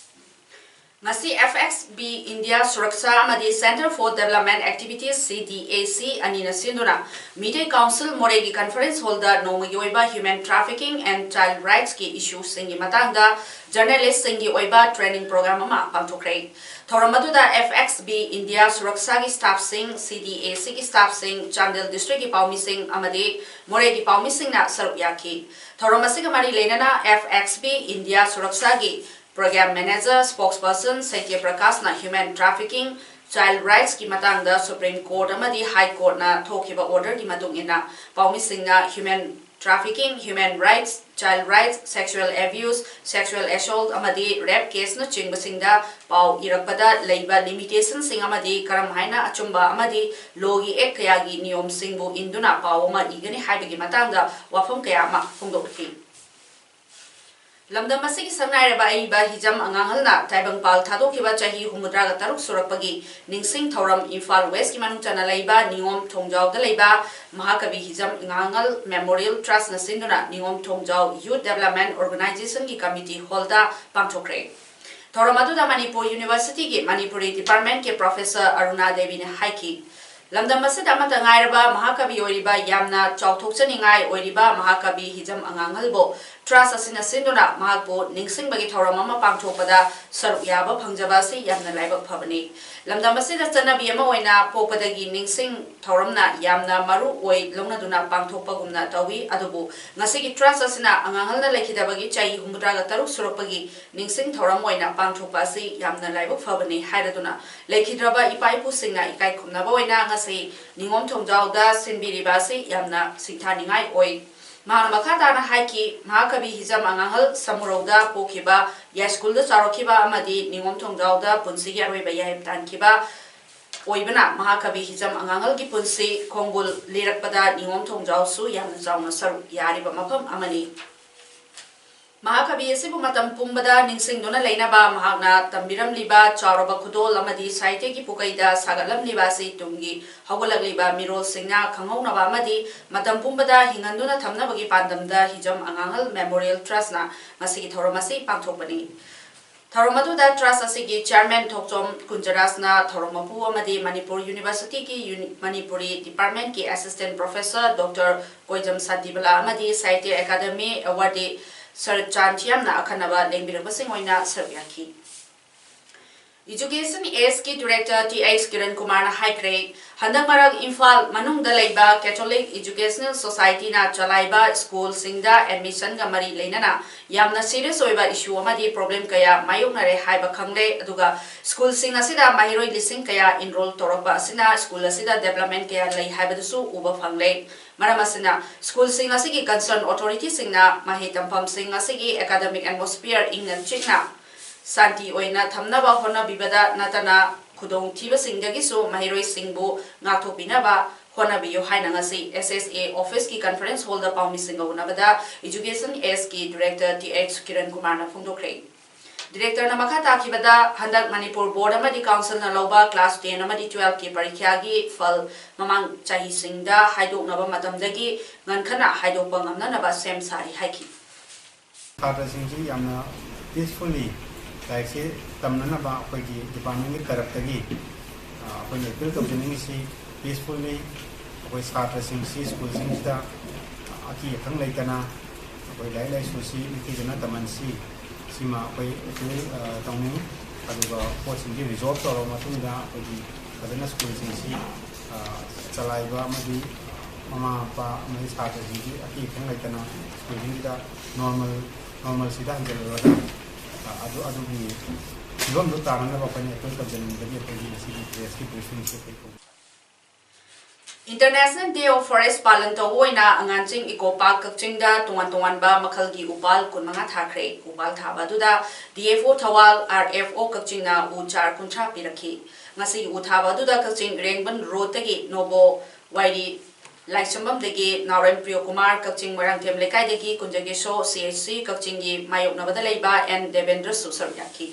ꯉꯁꯤ F X B India Suraksha ꯑꯃꯗꯤ Centre for Development Activities, C D A C, ꯑꯅꯤꯅ ꯁꯤꯟꯗꯨꯅ ꯃꯤꯇꯩ ꯀꯥꯎꯟꯁꯤꯜ ꯃꯣꯔꯦꯒꯤ conference hall ꯗ ꯅꯣꯡꯃꯒꯤ ꯑꯣꯏꯕ human trafficking and child rights ꯀꯤ issue ꯁꯤꯡꯒꯤ ꯃꯇꯥꯡꯗ journalist ꯁꯤꯡꯒꯤ ꯑꯣꯏꯕ training program ꯑꯃ ꯄꯥꯡꯊꯣꯛꯈ꯭ꯔꯦ꯫ ꯊꯧꯔꯝ ꯑꯗꯨꯗ F X B India Suraksha ꯒꯤ staff ꯁꯤꯡ, C D A C ꯒꯤ staff ꯁꯤꯡ, ꯆꯥꯟꯗꯦꯜ district ꯀꯤ ꯄꯥꯎꯃꯤꯁꯤꯡ ꯑꯃꯗꯤ ꯃꯣꯔꯦꯒꯤ ꯄꯥꯎꯃꯤꯁꯤꯡꯅ ꯁꯔꯨꯛ ꯌꯥꯈꯤ꯫ ꯊꯧꯔꯝ ꯑꯁꯤꯒ ꯃꯔꯤ ꯂꯩꯅꯅ F X B India Suraksha ꯒꯤ program manager, spokesperson ꯁꯩꯇ꯭ꯌ ꯄ꯭ꯔꯀꯥꯁꯅ human trafficking, Child Rightsꯀꯤ ꯃꯇꯥꯡꯗ Supreme Court ꯑꯃꯗꯤ High Courtꯅ ꯊꯣꯛꯈꯤꯕ orderꯒꯤ ꯃꯇꯨꯡ ꯏꯟꯅ ꯄꯥꯎꯃꯤꯁꯤꯡꯅ human trafficking, human rights, child rights, sexual abuse, sexual assault ꯑꯃꯗꯤ rape caseꯅꯆꯤꯡꯕꯁꯤꯡꯗ ꯄꯥꯎ ꯏꯔꯛꯄꯗ ꯂꯩꯕ limitationꯁꯤꯡ ꯑꯃꯗꯤ ꯀꯔꯝ ꯍꯥꯏꯅ ꯑꯆꯨꯝꯕ ꯑꯃꯗꯤ lawꯒꯤ act ꯀꯌꯥꯒꯤ ꯅꯤꯌꯣꯝꯁꯤꯡꯕꯨ ꯏꯟꯗꯨꯅ ꯄꯥꯎ ꯑꯃ ꯏꯒꯅꯤ ꯍꯥꯏꯕꯒꯤ ꯃꯇꯥꯡꯗ ꯋꯥꯐꯝ ꯀꯌꯥ ꯑꯃ ꯐꯣꯡꯗꯣꯛꯈꯤ꯫ ꯂꯝꯗꯝ ꯑꯁꯤꯒꯤ ꯁꯛꯅꯥꯏꯔꯕ ꯑꯏꯕ ꯍꯤꯖꯝ ꯑꯉꯥꯡꯍꯜꯅ ꯇꯥꯏꯕꯪꯄꯥꯜ ꯊꯥꯗꯣꯛꯈꯤꯕ ꯆꯍꯤ ꯍꯨꯝꯐꯨꯇꯔꯥꯒ ꯇꯔꯨꯛ ꯁꯨꯔꯛꯄꯒꯤ ꯅꯤꯡꯁꯤꯡ ꯊꯧꯔꯝ ꯏꯝꯐꯥꯜ Westꯀꯤ ꯃꯅꯨꯡ ꯆꯟꯅ ꯂꯩꯕ ꯅꯤꯉꯣꯝ ꯊꯣꯡꯖꯥꯎꯗ ꯂꯩꯕ ꯃꯍꯥꯀꯕꯤ ꯍꯤꯖꯝ ꯑꯉꯥꯡꯍꯜ Memorial Trustꯅ ꯁꯤꯟꯗꯨꯅ ꯅꯤꯉꯣꯝ ꯊꯣꯡꯖꯥꯎ Youth Development Organizationꯒꯤ committee hallꯗ ꯄꯥꯡꯊꯣꯛꯈ꯭ꯔꯦ꯫ ꯊꯧꯔꯝ ꯑꯗꯨꯗ ꯃꯅꯤꯄꯨꯔ Universityꯒꯤ ꯃꯅꯤꯄꯨꯔꯤ departmentꯀꯤ Professor ꯑꯔꯨꯅꯥ ꯗꯦꯕꯤꯅ ꯍꯥꯏꯈꯤ, ꯂꯝꯗꯝ ꯑꯁꯤꯗ ꯑꯃꯠꯇ ꯉꯥꯏꯔꯕ ꯃꯍꯥꯀꯕꯤ ꯑꯣꯏꯔꯤꯕ ꯌꯥꯝꯅ ꯆꯥꯎꯊꯣꯛꯆꯅꯤꯡꯉꯥꯏ ꯑꯣꯏꯔꯤꯕ ꯃꯍꯥꯀꯕꯤ ꯍꯤꯖꯝ ꯑꯉꯥꯡꯍꯜꯕꯨ Trust ꯑꯁꯤꯅ ꯁꯤꯟꯗꯨꯅ ꯃꯍꯥꯛꯄꯨ ꯅꯤꯡꯁꯤꯡꯕꯒꯤ ꯊꯧꯔꯝ ꯑꯃ ꯄꯥꯡꯊꯣꯛꯄꯗ ꯁꯔꯨꯛ ꯌꯥꯕ ꯐꯪꯖꯕ ꯑꯁꯤ ꯌꯥꯝꯅ ꯂꯥꯏꯕꯛ ꯐꯕꯅꯤ꯫ ꯂꯝꯗꯝ ꯑꯁꯤꯗ ꯆꯠꯅꯕꯤ ꯑꯃ ꯑꯣꯏꯅ ꯄꯣꯛꯄꯗꯒꯤ ꯅꯤꯡꯁꯤꯡ ꯊꯧꯔꯝꯅ ꯌꯥꯝꯅ ꯃꯔꯨ ꯑꯣꯏ ꯂꯧꯅꯗꯨꯅ ꯄꯥꯡꯊꯣꯛꯄꯒꯨꯝꯅ ꯇꯧꯏ, ꯑꯗꯨꯕꯨ ꯉꯁꯤꯒꯤ Trust ꯑꯁꯤꯅ ꯑꯉꯥꯡꯍꯜꯅ ꯂꯩꯈꯤꯗꯕꯒꯤ ꯆꯍꯤ ꯍꯨꯝꯐꯨꯇꯔꯥꯒ ꯇꯔꯨꯛ ꯁꯨꯔꯛꯄꯒꯤ ꯅꯤꯡꯁꯤꯡ ꯊꯧꯔꯝ ꯑꯣꯏꯅ ꯄꯥꯡꯊꯣꯛꯄ ꯑꯁꯤ ꯌꯥꯝꯅ ꯂꯥꯏꯕꯛ ꯐꯕꯅꯤ ꯍꯥꯏꯔꯗꯨꯅ, ꯂꯩꯈꯤꯗ꯭ꯔꯕ ꯏꯄꯥ ꯏꯄꯨꯁꯤꯡꯅ ꯏꯀꯥꯏ ꯈꯨꯝꯅꯕ ꯑꯣꯏꯅ ꯉꯁꯤ ꯅꯤꯉꯣꯝ ꯊꯣꯡꯖꯥꯎꯗ ꯁꯤꯟꯕꯤꯔꯤꯕ ꯑꯁꯤ ꯌꯥꯝꯅ ꯁꯤꯡꯊꯥꯅꯤꯡꯉꯥꯏ ꯑꯣꯏ꯫ ꯃꯍꯥꯛꯅ ꯃꯈꯥ ꯇꯥꯅ ꯍꯥꯏꯈꯤ, ꯃꯍꯥꯀꯕꯤ ꯍꯤꯖꯝ ꯑꯉꯥꯡꯍꯜ ꯁꯃꯨꯔꯧꯗ ꯄꯣꯛꯈꯤꯕ, ꯌꯥꯏꯁ꯭ꯀꯨꯜꯗ ꯆꯥꯎꯔꯛꯈꯤꯕ ꯑꯃꯗꯤ ꯅꯤꯉꯣꯝ ꯊꯣꯡꯖꯥꯎꯗ ꯄꯨꯟꯁꯤꯒꯤ ꯑꯔꯣꯏꯕ ꯌꯥꯏꯐ ꯇꯥꯟꯈꯤꯕ ꯑꯣꯏꯕꯅ ꯃꯍꯥꯀꯕꯤ ꯍꯤꯖꯝ ꯑꯉꯥꯡꯍꯜꯒꯤ ꯄꯨꯟꯁꯤ ꯈꯣꯡꯒꯨꯜ ꯂꯤꯔꯛꯄꯗ ꯅꯤꯉꯣꯝ ꯊꯣꯡꯖꯥꯎꯁꯨ ꯌꯥꯝꯅ ꯆꯥꯎꯅ ꯁꯔꯨꯛ ꯌꯥꯔꯤꯕ ꯃꯐꯝ ꯑꯃꯅꯤ꯫ ꯃꯍꯥꯀꯕꯤ ꯑꯁꯤꯕꯨ ꯃꯇꯝ ꯄꯨꯝꯕꯗ ꯅꯤꯡꯁꯤꯡꯗꯨꯅ ꯂꯩꯅꯕ ꯃꯍꯥꯛꯅ ꯇꯝꯕꯤꯔꯝꯂꯤꯕ ꯆꯥꯎꯔꯕ ꯈꯨꯗꯣꯜ ꯑꯃꯗꯤ ꯁꯥꯍꯤꯇ꯭ꯌꯒꯤ ꯄꯨꯀꯩꯗ ꯁꯥꯒꯠꯂꯝꯂꯤꯕ ꯑꯁꯤ ꯇꯨꯡꯒꯤ ꯍꯧꯒꯠꯂꯛꯂꯤꯕ ꯃꯤꯔꯣꯜꯁꯤꯡꯅ ꯈꯪꯍꯧꯅꯕ ꯑꯃꯗꯤ ꯃꯇꯝ ꯄꯨꯝꯕꯗ ꯍꯤꯡꯍꯟꯗꯨꯅ ꯊꯝꯅꯕꯒꯤ ꯄꯥꯟꯗꯝꯗ ꯍꯤꯖꯝ ꯑꯉꯥꯡꯍꯜ Memorial Trustꯅ ꯉꯁꯤꯒꯤ ꯊꯧꯔꯝ ꯑꯁꯤ ꯄꯥꯡꯊꯣꯛꯄꯅꯤ꯫ ꯊꯧꯔꯝ ꯑꯗꯨꯗ Trust ꯑꯁꯤꯒꯤ Chairman ꯊꯣꯛꯆꯣꯝ ꯀꯨꯟꯖꯔꯥꯖꯅ ꯊꯧꯔꯝ ꯃꯄꯨ ꯑꯃꯗꯤ Manipur Universityꯒꯤ ꯌꯨꯅꯤ-, Manipuri departmentꯀꯤ Assistant Professor Doctor ꯀꯣꯏꯖꯝ Shantibala ꯑꯃꯗꯤ ꯁꯥꯍꯤꯇ꯭ꯌ ꯑꯦꯀꯥꯗꯃꯤ awardee ꯁꯔꯠ ꯆꯥꯟ ꯊꯤꯌꯥꯝꯅ ꯑꯈꯟꯅꯕ ꯂꯦꯡꯕꯤꯔꯛꯄꯁꯤꯡ ꯑꯣꯏꯅ ꯁꯔꯨꯛ ꯌꯥꯈꯤ꯫ Education Ace ꯀꯤ Director T H Kiran Kumar ꯅ ꯍꯥꯏꯈ꯭ꯔꯦ, ꯍꯟꯗꯛ ꯃꯔꯛ ꯏꯝꯐꯥꯜ ꯃꯅꯨꯡꯗ ꯂꯩꯕ Catholic Educational Society ꯅ ꯆꯂꯥꯏꯕ ꯁ꯭ꯀꯨꯜꯁꯤꯡꯗ ꯑꯦꯗꯃꯤꯁꯟꯒ ꯃꯔꯤ ꯂꯩꯅꯅ ꯌꯥꯝꯅ serious ꯑꯣꯏꯕ issue ꯑꯃꯗꯤ problem ꯀꯌꯥ ꯃꯥꯌꯣꯛꯅꯔꯦ ꯍꯥꯏꯕ ꯈꯪꯂꯦ꯫ ꯑꯗꯨꯒ ꯁ꯭ꯀꯨꯜꯁꯤꯡ ꯑꯁꯤꯗ ꯃꯍꯩꯔꯣꯏ ꯂꯤꯁꯤꯡ ꯀꯌꯥ enroll ꯇꯧꯔꯛꯄ ꯑꯁꯤꯅ ꯁ꯭ꯀꯨꯜ ꯑꯁꯤꯗ development ꯀꯌꯥ ꯂꯩ ꯍꯥꯏꯕꯗꯨꯁꯨ ꯎꯕ ꯐꯪꯂꯦ꯫ ꯃꯔꯝ ꯑꯁꯤꯅ ꯁ꯭ꯀꯨꯜꯁꯤꯡ ꯑꯁꯤꯒꯤ concern authority ꯁꯤꯡꯅ ꯃꯍꯩ ꯇꯝꯐꯝꯁꯤꯡ ꯑꯁꯤꯒꯤ academic atmosphere ꯏꯪꯅ ꯆꯤꯛꯅ ꯁꯥꯟꯇꯤ ꯑꯣꯏꯅ ꯊꯝꯅꯕ ꯍꯣꯠꯅꯕꯤꯕꯗ ꯅꯠꯇꯅ ꯈꯨꯗꯣꯡꯊꯤꯕꯁꯤꯡꯗꯒꯤꯁꯨ ꯃꯍꯩꯔꯣꯏꯁꯤꯡꯕꯨ ꯉꯥꯛꯊꯣꯛꯄꯤꯅꯕ ꯍꯣꯠꯅꯕꯤꯌꯨ ꯍꯥꯏꯅ ꯉꯁꯤ S S A office ꯀꯤ conference hall ꯗ ꯄꯥꯎꯃꯤꯁꯤꯡꯒ ꯎꯅꯕꯗ Education Ace ꯀꯤ Director T H Kiran Kumar ꯅ ꯐꯣꯡꯗꯣꯛꯈ꯭ꯔꯦ꯫ Director ꯅ ꯃꯈꯥ ꯇꯥꯈꯤꯕꯗ, ꯍꯟꯗꯛ ꯃꯅꯤꯄꯨꯔ Board ꯑꯃꯗꯤ Council ꯅ ꯂꯧꯕ class ten ꯑꯃꯗꯤ twelve ꯀꯤ ꯄꯔꯤꯈ꯭ꯌꯥꯒꯤ ꯐꯜ ꯃꯃꯥꯡ ꯆꯍꯤꯁꯤꯡꯗ ꯍꯥꯏꯗꯣꯛꯅꯕ ꯃꯇꯝꯗꯒꯤ ꯉꯟꯈꯠꯅ ꯍꯥꯏꯗꯣꯛꯄ ꯉꯝꯅꯅꯕ ꯁꯦꯝ ꯁꯥꯔꯤ ꯍꯥꯏꯈꯤ꯫ ꯁꯥꯇ꯭ꯔꯁꯤꯡꯁꯤ ꯌꯥꯝꯅ peacefully ꯂꯥꯏꯔꯤꯛꯁꯤ ꯇꯝꯅꯅꯕ ꯑꯩꯈꯣꯏꯒꯤ department ꯀꯤ ꯇꯔꯞꯇꯒꯤ, ꯑ, ꯑꯩꯈꯣꯏꯅ appeal ꯇꯧꯖꯅꯤꯡꯉꯤꯁꯤ, peacefully ꯑꯩꯈꯣꯏ ꯁꯥꯇ꯭ꯔꯁꯤꯡꯁꯤ ꯁ꯭ꯀꯨꯜꯁꯤꯡꯁꯤꯗ ꯑꯀꯤ ꯑꯈꯪ ꯂꯩꯇꯅ ꯑꯩꯈꯣꯏ ꯂꯥꯏꯔꯤꯛ ꯂꯥꯏꯁꯨꯁꯤ ꯅꯤꯡꯊꯤꯖꯅ ꯇꯝꯍꯟꯁꯤ꯫ ꯁꯤꯃ ꯑꯩꯈꯣꯏ appeal, ꯑ, ꯇꯧꯅꯤꯡꯉꯤ꯫ ꯑꯗꯨꯒ ꯄꯣꯠꯁꯤꯡꯁꯤ resolve ꯇꯧꯔꯕ ꯃꯇꯨꯡꯗ ꯑꯩꯈꯣꯏꯒꯤ ꯐꯖꯅ ꯁ꯭ꯀꯨꯜꯁꯤꯡꯁꯤ, ꯑ, ꯆꯂꯥꯏꯕ ꯑꯃꯗꯤ ꯃꯃꯥ ꯃꯄꯥ ꯑꯃꯗꯤ ꯁꯥꯇ꯭ꯔꯁꯤꯡꯁꯤ ꯑꯀꯤ ꯑꯈꯪ ꯂꯩꯇꯅ ꯁ꯭ꯀꯨꯜꯁꯤꯡꯁꯤꯗ normal, normalꯁꯤꯗ ꯍꯟꯖꯤꯜꯂꯨꯔꯒ, ꯑ, ꯑꯗꯨ, ꯑꯗꯨꯒꯤ ꯐꯤꯕꯝꯗꯨ ꯇꯥꯅꯅꯕ ꯑꯩꯈꯣꯏꯅ appeal ꯇꯧꯖꯅꯤꯡꯕꯒꯤ ꯑꯩꯈꯣꯏꯒꯤ ꯉꯁꯤꯒꯤ press ꯀꯤ briefing ꯁꯤ ꯑꯩꯈꯣꯏ ꯇꯧꯖꯩ꯫ International Day of Forest ꯄꯥꯂꯟ ꯇꯧꯕ ꯑꯣꯏꯅ ꯑꯉꯥꯟꯆꯤꯡ Eco Park ꯀꯛꯆꯤꯡꯗ ꯇꯣꯉꯥꯟ ꯇꯣꯉꯥꯟꯕ ꯃꯈꯜꯒꯤ ꯎꯄꯥꯜ ꯀꯨꯟꯃꯉꯥ ꯊꯥꯈ꯭ꯔꯦ꯫ ꯎꯄꯥꯜ ꯊꯥꯕ ꯑꯗꯨꯗ D F O Thoubal, R F O ꯀꯛꯆꯤꯡꯅ ꯎ ꯆꯥꯔ ꯀꯨꯟꯊ꯭ꯔꯥ ꯄꯤꯔꯛꯈꯤ꯫ ꯉꯁꯤꯒꯤ ꯎ ꯊꯥꯕ ꯑꯗꯨꯗ ꯀꯛꯆꯤꯡ ꯔꯦꯡꯕꯟ ꯔꯣꯗꯇꯒꯤ ꯅꯣꯕꯣ ꯋꯥꯏꯔꯤ ꯂꯥꯏꯁ꯭ꯔꯝꯕꯝꯗꯒꯤ ꯅꯥꯎꯔꯦꯝ ꯄ꯭ꯔꯤꯌꯣꯀꯨꯃꯥꯔ, ꯀꯛꯆꯤꯡ ꯃꯣꯏꯔꯥꯡꯊꯦꯝ ꯂꯩꯀꯥꯏꯗꯒꯤ ꯀꯨꯟꯖꯒꯦꯁꯣ, C H C ꯀꯛꯆꯤꯡꯒꯤ ꯃꯥꯌꯣꯛꯅꯕꯗ ꯂꯩꯕ N ꯗꯦꯕꯦꯟꯗ꯭ꯔꯁꯨ ꯁꯔꯨꯛ ꯌꯥꯈꯤ꯫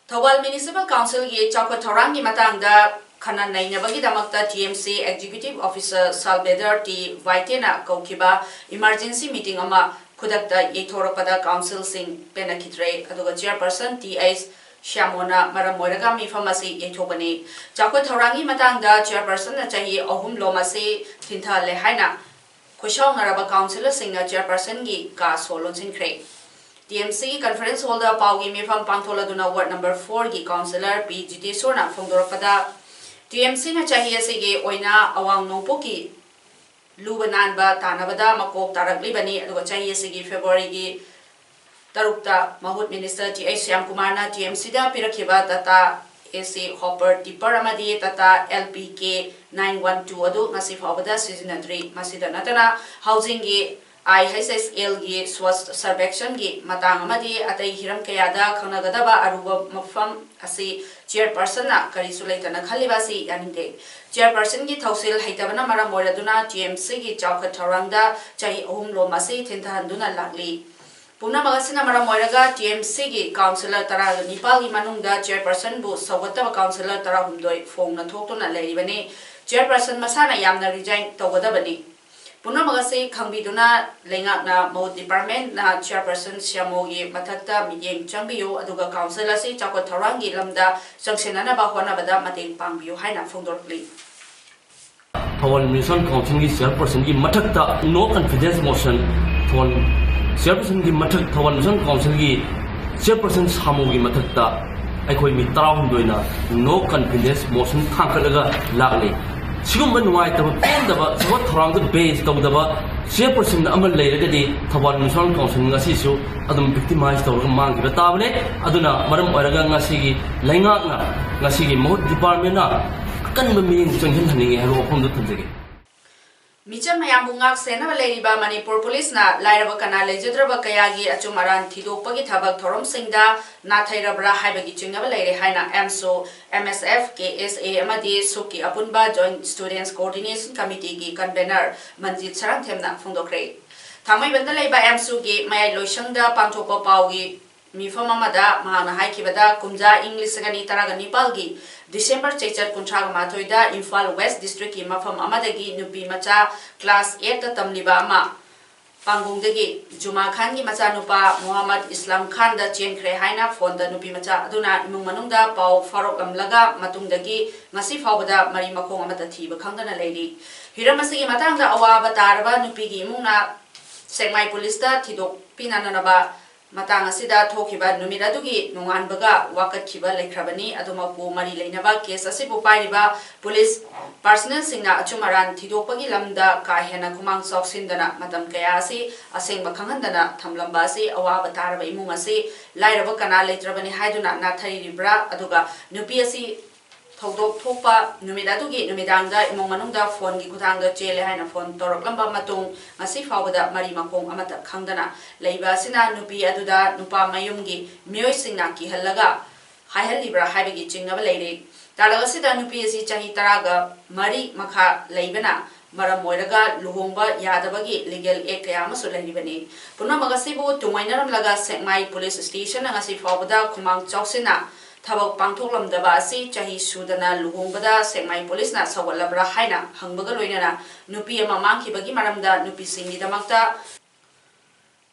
ꯊꯧꯕꯥꯜ Municipal Council ꯒꯤ ꯆꯥꯎꯈꯠ ꯊꯧꯔꯥꯡꯒꯤ ꯃꯇꯥꯡꯗ ꯈꯟꯅ ꯅꯩꯅꯕꯒꯤꯗꯃꯛꯇ T M C Executive Officer Salvador T ꯋꯥꯏꯇꯦꯅ ꯀꯧꯈꯤꯕ emergency meeting ꯑꯃ ꯈꯨꯗꯛꯇ ꯌꯩꯊꯣꯔꯛꯄꯗ council ꯁꯤꯡ ꯄꯦꯟꯅꯈꯤꯗ꯭ꯔꯦ, ꯑꯗꯨꯒ chairperson T H ꯁ꯭ꯌꯥꯃꯣꯅ ꯃꯔꯝ ꯑꯣꯏꯔꯒ ꯃꯤꯐꯝ ꯑꯁꯤ ꯌꯩꯊꯣꯛꯄꯅꯤ꯫ ꯆꯥꯎꯈꯠ ꯊꯧꯔꯥꯡꯒꯤ ꯃꯇꯥꯡꯗ chairperson ꯅ ꯆꯍꯤ ꯑꯍꯨꯝ ꯂꯣꯝ ꯑꯁꯤ ꯊꯤꯟꯊꯍꯜꯂꯦ ꯍꯥꯏꯅ ꯈꯣꯏꯁꯥꯎꯅꯔꯕ councillor ꯁꯤꯡꯅ chairperson ꯒꯤ ꯀꯥ ꯁꯣ ꯂꯣꯟꯁꯤꯟꯈ꯭ꯔꯦ꯫ ꯇꯤ ꯑꯦꯝ ꯁꯤꯒꯤ conference hallꯗ ꯄꯥꯎꯒꯤ ꯃꯤꯐꯝ ꯄꯥꯡꯊꯣꯛꯂꯗꯨꯅ ward number fourꯒꯤ councillor ꯄꯤ ꯖꯤꯇꯦꯁꯣꯔꯅ ꯐꯣꯡꯗꯣꯔꯛꯄꯗ, ꯇꯤ ꯑꯦꯝ ꯁꯤꯅ ꯆꯍꯤ ꯑꯁꯤꯒꯤ ꯑꯣꯏꯅ ꯑꯋꯥꯡ ꯅꯣꯡꯄꯣꯛꯀꯤ ꯂꯨꯕ ꯅꯥꯟꯕ ꯇꯥꯟꯅꯕꯗ ꯃꯀꯣꯛ ꯇꯥꯔꯛꯂꯤꯕꯅꯤ꯫ ꯑꯗꯨꯒ ꯆꯍꯤ ꯑꯁꯤꯒꯤ Februaryꯒꯤ ꯇꯔꯨꯛꯇ ꯃꯍꯨꯠ minister ꯇꯤ ꯑꯩꯆ ꯁ꯭ꯌꯥꯝꯀꯨꯃꯥꯔꯅ ꯇꯤ ꯑꯦꯝ ꯁꯤꯗ ꯄꯤꯔꯛꯈꯤꯕ Tata A C hopper tipper ꯑꯃꯗꯤ Tata L P K nine one two ꯑꯗꯨ ꯉꯁꯤ ꯐꯥꯎꯕꯗ ꯁꯤꯖꯤꯟꯅꯗ꯭ꯔꯤ꯫ ꯃꯁꯤꯗ ꯅꯠꯇꯅ, ꯍꯥꯎꯖꯤꯡꯒꯤ I H S Lꯒꯤ Swachh Survekshonꯒꯤ ꯃꯇꯥꯡ ꯑꯃꯗꯤ ꯑꯇꯩ ꯍꯤꯔꯝ ꯀꯌꯥꯗ ꯈꯪꯅꯒꯗꯕ ꯑꯔꯨꯕ ꯃꯐꯝ ꯑꯁꯤ chairpersonꯅ ꯀꯔꯤꯁꯨ ꯂꯩꯇꯅ ꯈꯜꯂꯤꯕ ꯑꯁꯤ ꯌꯥꯅꯤꯡꯗꯦ꯫ Chairpersonꯒꯤ ꯊꯧꯁꯤꯜ ꯍꯩꯇꯕꯅ ꯃꯔꯝ ꯑꯣꯏꯔꯗꯨꯅ ꯇꯤ ꯑꯦꯝ ꯁꯤꯒꯤ ꯆꯥꯎꯈꯠ ꯊꯧꯔꯥꯡꯗ ꯆꯍꯤ ꯑꯍꯨꯝ ꯂꯣꯝ ꯑꯁꯤ ꯊꯦꯡꯊꯍꯟꯗꯨꯅ ꯂꯥꯛꯂꯤ꯫ ꯄꯨꯝꯅꯃꯛ ꯑꯁꯤꯅ ꯃꯔꯝ ꯑꯣꯏꯔꯒ ꯇꯤ ꯑꯦꯝ ꯁꯤꯒꯤ councillor ꯇꯔꯥꯒ ꯅꯤꯄꯥꯜꯒꯤ ꯃꯅꯨꯡꯗ chairpersonꯕꯨ ꯁꯧꯒꯠꯇꯕ councillor ꯇꯔꯥꯍꯨꯝꯗꯣꯏ ꯐꯣꯡꯅ ꯊꯣꯛꯇꯨꯅ ꯂꯩꯔꯤꯕꯅꯤ꯫ Chairperson ꯃꯁꯥꯅ ꯌꯥꯝꯅ resign ꯇꯧꯒꯗꯕꯅꯤ꯫ ꯄꯨꯝꯅꯃꯛ ꯑꯁꯤ ꯈꯪꯕꯤꯗꯨꯅ ꯂꯩꯉꯥꯛꯅ ꯃꯍꯨꯠ departmentꯅ chairperson ꯁ꯭ꯌꯥꯃꯣꯒꯤ ꯃꯊꯛꯇ ꯃꯤꯠꯌꯦꯡ ꯆꯪꯕꯤꯌꯨ, ꯑꯗꯨꯒ council ꯑꯁꯤ ꯆꯥꯎꯈꯠ ꯊꯧꯔꯥꯡꯒꯤ ꯂꯝꯗ ꯆꯪꯁꯤꯟꯅꯅꯕ ꯍꯣꯠꯅꯕꯗ ꯃꯇꯦꯡ ꯄꯥꯡꯕꯤꯌꯨ ꯍꯥꯏꯅ ꯐꯣꯡꯗꯣꯔꯛꯂꯤ꯫ ꯊꯧꯕꯥꯜ Municipal Councilꯒꯤ chairpersonꯒꯤ ꯃꯊꯛꯇ no confidence motion, ꯊꯧꯕꯥꯜ chairpersonꯒꯤ ꯃꯊꯛ, ꯊꯧꯕꯥꯜ Municipal Councilꯒꯤ chairperson ꯁꯥꯃꯨꯒꯤ ꯃꯊꯛꯇ ꯑꯩꯈꯣꯏ ꯃꯤ ꯇꯔꯥꯍꯨꯝꯗꯣꯏꯅ no confidence motion ꯊꯥꯡꯒꯠꯂꯒ ꯂꯥꯛꯂꯤ꯫ ꯁꯤꯒꯨꯝꯕ ꯅꯨꯡꯉꯥꯏꯇꯕ, ꯄꯦꯟꯗꯕ, ꯊꯕꯛ ꯊꯧꯔꯥꯡꯗ base ꯇꯧꯗꯕ chairperson ꯑꯃ ꯂꯩꯔꯒꯗꯤ ꯊꯧꯕꯥꯜ Municipal Council ꯉꯁꯤꯁꯨ ꯑꯗꯨꯝ victimize ꯇꯧꯔꯒ ꯃꯥꯡꯈꯤꯕ ꯇꯥꯕꯅꯦ꯫ ꯑꯗꯨꯅ ꯃꯔꯝ ꯑꯣꯏꯔꯒ ꯉꯁꯤꯒꯤ ꯂꯩꯉꯥꯛꯅ, ꯉꯁꯤꯒꯤ ꯃꯍꯨꯠ departmentꯅ ꯑꯀꯟꯕ ꯃꯤꯠꯌꯦꯡ ꯆꯪꯁꯤꯟꯍꯟꯅꯤꯡꯉꯤ ꯍꯥꯏꯕ ꯋꯥꯐꯝꯗꯨ ꯊꯝꯖꯒꯦ꯫ ꯃꯤꯆꯝ ꯃꯌꯥꯝꯕꯨ ꯉꯥꯛ ꯁꯦꯟꯅꯕ ꯂꯩꯔꯤꯕ ꯃꯅꯤꯄꯨꯔ ꯄꯨꯂꯤꯁꯅ ꯂꯥꯏꯔꯕ ꯀꯅꯥ ꯂꯩꯖꯗ꯭ꯔꯕ ꯀꯌꯥꯒꯤ ꯑꯆꯨꯝ ꯑꯔꯥꯟ ꯊꯤꯗꯣꯛꯄꯒꯤ ꯊꯕꯛ ꯊꯧꯔꯝꯁꯤꯡꯗ ꯅꯥꯊꯩꯔꯕ꯭ꯔꯥ ꯍꯥꯏꯕꯒꯤ ꯆꯤꯡꯅꯕ ꯂꯩꯔꯦ ꯍꯥꯏꯅ ꯑꯦꯝꯁꯨ, ꯑꯦꯝ ꯑꯦꯁ ꯑꯦꯐ, ꯀꯦ ꯑꯦꯁ ꯑꯦ ꯑꯃꯗꯤ ꯁꯨꯛꯀꯤ ꯑꯄꯨꯟꯕ Joint Students Coordination Committeeꯒꯤ convener ꯃꯟꯖꯤꯠ ꯁꯔꯥꯡꯊꯦꯝꯅ ꯐꯣꯡꯗꯣꯛꯈ꯭ꯔꯦ꯫ ꯊꯥꯡꯃꯩꯕꯟꯗ ꯂꯩꯕ ꯑꯦꯝꯁꯨꯒꯤ ꯃꯌꯥꯏ ꯂꯣꯏꯁꯪꯗ ꯄꯥꯡꯊꯣꯛꯄ ꯄꯥꯎꯒꯤ ꯃꯤꯐꯝ ꯑꯃꯗ ꯃꯍꯥꯛꯅ ꯍꯥꯏꯈꯤꯕꯗ, ꯀꯨꯝꯖꯥ ꯏꯪ ꯂꯤꯁꯤꯡ ꯑꯅꯤ ꯇꯔꯥꯒ ꯅꯤꯄꯥꯜꯒꯤ December ꯆꯩꯆꯠ ꯀꯨꯟꯊ꯭ꯔꯥꯒ ꯃꯥꯊꯣꯏꯗ ꯏꯝꯐꯥꯜ West Districtꯀꯤ ꯃꯐꯝ ꯑꯃꯗꯒꯤ ꯅꯨꯄꯤ ꯃꯆꯥ class eightꯇ ꯇꯝꯂꯤꯕ ꯑꯃ ꯄꯥꯡꯒꯣꯡꯗꯒꯤ ꯖꯨꯃꯥ ꯈꯥꯟꯒꯤ ꯃꯆꯥꯅꯨꯄꯥ ꯃꯨꯍꯝꯃꯗ ꯏꯁꯂꯥꯝ ꯈꯥꯟꯗ ꯆꯦꯟꯈ꯭ꯔꯦ ꯍꯥꯏꯅ ꯐꯣꯟꯗ ꯅꯨꯄꯤ ꯃꯆꯥ ꯑꯗꯨꯅ ꯏꯃꯨꯡ ꯃꯅꯨꯡꯗ ꯄꯥꯎ ꯐꯥꯎꯔꯛꯂꯝꯂꯒ ꯃꯇꯨꯡꯗꯒꯤ ꯉꯁꯤ ꯐꯥꯎꯕꯗ ꯃꯔꯤ ꯃꯈꯣꯡ ꯑꯃꯠꯇ ꯊꯤꯕ ꯈꯪꯗꯅ ꯂꯩꯔꯤ꯫ ꯍꯤꯔꯝ ꯑꯁꯤꯒꯤ ꯃꯇꯥꯡꯗ ꯑꯋꯥꯕ ꯇꯥꯔꯕ ꯅꯨꯄꯤꯒꯤ ꯏꯃꯨꯡꯅ ꯁꯦꯛꯃꯥꯏ ꯄꯨꯂꯤꯁꯇ ꯊꯤꯗꯣꯛ ꯄꯤꯅꯅꯕ ꯃꯇꯥꯡ ꯑꯁꯤꯗ ꯊꯣꯛꯈꯤꯕ ꯅꯨꯃꯤꯠ ꯑꯗꯨꯒꯤ ꯅꯣꯡꯉꯥꯟꯕꯒ ꯋꯥꯀꯠꯈꯤꯕ ꯂꯩꯈ꯭ꯔꯕꯅꯤ꯫ ꯑꯗꯨꯃꯛꯄꯨ ꯃꯔꯤ ꯂꯩꯅꯕ ꯀꯦꯁ ꯑꯁꯤꯕꯨ ꯄꯥꯏꯔꯤꯕ ꯄꯨꯂꯤꯁ ꯄꯥꯔꯁꯅꯦꯜꯁꯤꯡꯅ ꯑꯆꯨꯝ ꯑꯔꯥꯟ ꯊꯤꯗꯣꯛꯄꯒꯤ ꯂꯝꯗ ꯀꯥ ꯍꯦꯟꯅ ꯈꯨꯃꯥꯡ ꯆꯥꯎꯁꯤꯟꯗꯅ ꯃꯇꯝ ꯀꯌꯥ ꯑꯁꯤ ꯑꯁꯦꯡꯕ ꯈꯪꯍꯟꯗꯅ ꯊꯝꯂꯝꯕ ꯑꯁꯤ ꯑꯋꯥꯕ ꯇꯥꯔꯕ ꯏꯃꯨꯡ ꯑꯁꯤ ꯂꯥꯏꯔꯕ ꯀꯅꯥ ꯂꯩꯇ꯭ꯔꯕꯅꯤ ꯍꯥꯏꯗꯨꯅ ꯅꯥꯊꯩꯔꯤꯕ꯭ꯔꯥ? ꯑꯗꯨꯒ ꯅꯨꯄꯤ ꯑꯁꯤ ꯊꯧꯗꯣꯛ ꯊꯣꯛꯄ ꯅꯨꯃꯤꯠ ꯑꯗꯨꯒꯤ ꯅꯨꯃꯤꯗꯥꯡꯗ ꯏꯃꯨꯡ ꯃꯅꯨꯡꯗ ꯐꯣꯟꯒꯤ ꯈꯨꯊꯥꯡꯗ ꯆꯦꯜꯂꯦ ꯍꯥꯏꯅ ꯐꯣꯟ ꯇꯧꯔꯛꯂꯝꯕ ꯃꯇꯨꯡ ꯉꯁꯤ ꯐꯥꯎꯕꯗ ꯃꯔꯤ ꯃꯈꯣꯡ ꯑꯃꯠꯇ ꯈꯪꯗꯅ ꯂꯩꯕ ꯑꯁꯤꯅ ꯅꯨꯄꯤ ꯑꯗꯨꯗ ꯅꯨꯄꯥ ꯃꯌꯨꯝꯒꯤ ꯃꯤꯑꯣꯏꯁꯤꯡꯅ ꯀꯤꯍꯜꯂꯒ ꯍꯥꯏꯍꯜꯂꯤꯕ꯭ꯔꯥ ꯍꯥꯏꯕꯒꯤ ꯆꯤꯡꯅꯕ ꯂꯩꯔꯤ꯫ ꯇꯥꯂꯛ ꯑꯁꯤꯗ ꯅꯨꯄꯤ ꯑꯁꯤ ꯆꯍꯤ ꯇꯔꯥꯒ ꯃꯔꯤ ꯃꯈꯥ ꯂꯩꯕꯅ ꯃꯔꯝ ꯑꯣꯏꯔꯒ ꯂꯨꯍꯣꯡꯕ ꯌꯥꯗꯕꯒꯤ ꯂꯤꯒꯦꯜ ꯑꯦꯛ ꯀꯌꯥ ꯑꯃꯁꯨ ꯂꯩꯔꯤꯕꯅꯤ꯫ ꯄꯨꯝꯅꯃꯛ ꯑꯁꯤꯕꯨ ꯇꯨꯡꯑꯣꯏꯅꯔꯝꯂꯒ ꯁꯦꯛꯃꯥꯏ ꯄꯨꯂꯤꯁ ꯁ꯭ꯇꯦꯁꯟꯅ ꯉꯁꯤ ꯐꯥꯎꯕꯗ ꯈꯨꯃꯥꯡ ꯆꯥꯎꯁꯤꯟꯅ ꯊꯕꯛ ꯄꯥꯡꯊꯣꯛꯂꯝꯗꯕ ꯑꯁꯤ ꯆꯍꯤ ꯁꯨꯗꯅ ꯂꯨꯍꯣꯡꯕꯗ ꯁꯦꯛꯃꯥꯏ ꯄꯨꯂꯤꯁꯅ ꯁꯧꯒꯠꯂꯕ꯭ꯔꯥ ꯍꯥꯏꯅ ꯍꯪꯕꯒ ꯂꯣꯏꯅꯅ ꯅꯨꯄꯤ ꯑꯃ ꯃꯥꯡꯈꯤꯕꯒꯤ ꯃꯔꯝꯗ ꯅꯨꯄꯤꯁꯤꯡꯒꯤꯗꯃꯛꯇ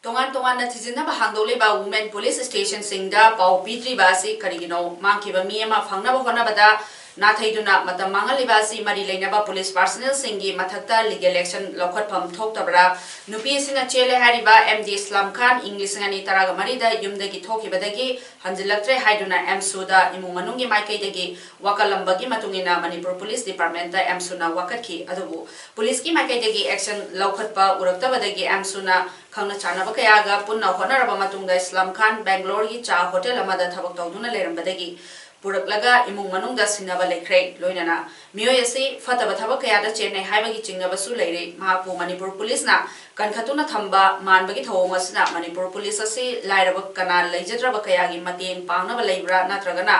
ꯇꯣꯉꯥꯟ ꯇꯣꯉꯥꯟꯅ ꯊꯤꯖꯤꯟꯅꯕ ꯍꯥꯡꯗꯣꯛꯂꯤꯕ ꯋꯨꯃꯦꯟ ꯄꯨꯂꯤꯁ ꯁ꯭ꯇꯦꯁꯟꯁꯤꯡꯗ ꯄꯥꯎ ꯄꯤꯗ꯭ꯔꯤꯕ ꯑꯁꯤ ꯀꯔꯤꯒꯤꯅꯣ? ꯃꯥꯡꯈꯤꯕ ꯃꯤ ꯑꯃ ꯐꯪꯅꯕ ꯍꯣꯠꯅꯕꯗ ꯅꯥꯊꯩꯗꯨꯅ ꯃꯇꯝ ꯃꯥꯡꯍꯜꯂꯤꯕ ꯑꯁꯤ ꯃꯔꯤ ꯂꯩꯅꯕ ꯄꯨꯂꯤꯁ ꯄꯥꯔꯁꯅꯦꯜꯁꯤꯡꯒꯤ ꯃꯊꯛꯇ ꯂꯤꯒꯦꯜ ꯑꯦꯛꯁꯟ ꯂꯧꯈꯠꯐꯝ ꯊꯣꯛꯇꯕ꯭ꯔꯥ? ꯅꯨꯄꯤ ꯑꯁꯤꯅ ꯆꯦꯜꯂꯦ ꯍꯥꯏꯔꯤꯕ ꯑꯦꯝ ꯗꯤ ꯏꯁꯂꯥꯝ ꯈꯥꯟ ꯏꯪ ꯂꯤꯁꯤꯡ ꯑꯅꯤ ꯇꯔꯥꯒ ꯃꯔꯤꯗ ꯌꯨꯝꯗꯒꯤ ꯊꯣꯛꯈꯤꯕꯗꯒꯤ ꯍꯟꯖꯤꯜꯂꯛꯇ꯭ꯔꯦ ꯍꯥꯏꯗꯨꯅ ꯑꯦꯝꯁꯨꯗ ꯏꯃꯨꯡ ꯃꯅꯨꯡꯒꯤ ꯃꯥꯏꯀꯩꯗꯒꯤ ꯋꯥꯀꯠꯂꯝꯕꯒꯤ ꯃꯇꯨꯡ ꯏꯟꯅ ꯃꯅꯤꯄꯨꯔ ꯄꯨꯂꯤꯁ ꯗꯤꯄꯥꯔꯠꯃꯦꯟꯇ ꯑꯦꯝꯁꯨꯅ ꯋꯥꯀꯠꯈꯤ꯫ ꯑꯗꯨꯕꯨ ꯄꯨꯂꯤꯁꯀꯤ ꯃꯥꯏꯀꯩꯗꯒꯤ ꯑꯦꯛꯁꯟ ꯂꯧꯈꯠꯄ ꯎꯔꯛꯇꯕꯗꯒꯤ ꯑꯦꯝꯁꯨꯅ ꯈꯪꯅ ꯆꯥꯟꯅꯕ ꯀꯌꯥꯒ ꯄꯨꯟꯅ ꯍꯣꯠꯅꯔꯕ ꯃꯇꯨꯡꯗ ꯏꯁꯂꯥꯝ ꯈꯥꯟ ꯕꯦꯡꯒ꯭ꯂꯣꯔꯒꯤ ꯆꯥ ꯍꯣꯇꯦꯜ ꯑꯃꯗ ꯊꯕꯛ ꯇꯧꯗꯨꯅ ꯂꯩꯔꯝꯕꯗꯒꯤ ꯄꯨꯔꯛꯂꯒ ꯏꯃꯨꯡ ꯃꯅꯨꯡꯗ ꯁꯤꯟꯅꯕ ꯂꯩꯈ꯭ꯔꯦ꯫ ꯂꯣꯏꯅꯅ ꯃꯤꯑꯣꯏ ꯑꯁꯤ ꯐꯠꯇꯕ ꯊꯕꯛ ꯀꯌꯥꯗ ꯆꯦꯟꯅꯩ ꯍꯥꯏꯕꯒꯤ ꯆꯤꯡꯅꯕꯁꯨ ꯂꯩꯔꯦ꯫ ꯃꯍꯥꯛꯄꯨ ꯃꯅꯤꯄꯨꯔ ꯄꯨꯂꯤꯁꯅ ꯀꯟꯈꯠꯇꯨꯅ ꯊꯝꯕ ꯃꯥꯟꯕꯒꯤ ꯊꯧꯑꯣꯡ ꯑꯁꯤꯅ ꯃꯅꯤꯄꯨꯔ ꯄꯨꯂꯤꯁ ꯑꯁꯤ ꯂꯥꯏꯔꯕ ꯀꯅꯥ ꯂꯩꯖꯗ꯭ꯔꯕ ꯀꯌꯥꯒꯤ ꯃꯇꯦꯡ ꯄꯥꯡꯅꯕ ꯂꯩꯕ꯭ꯔꯥ ꯅꯠꯇ꯭ꯔꯒꯅ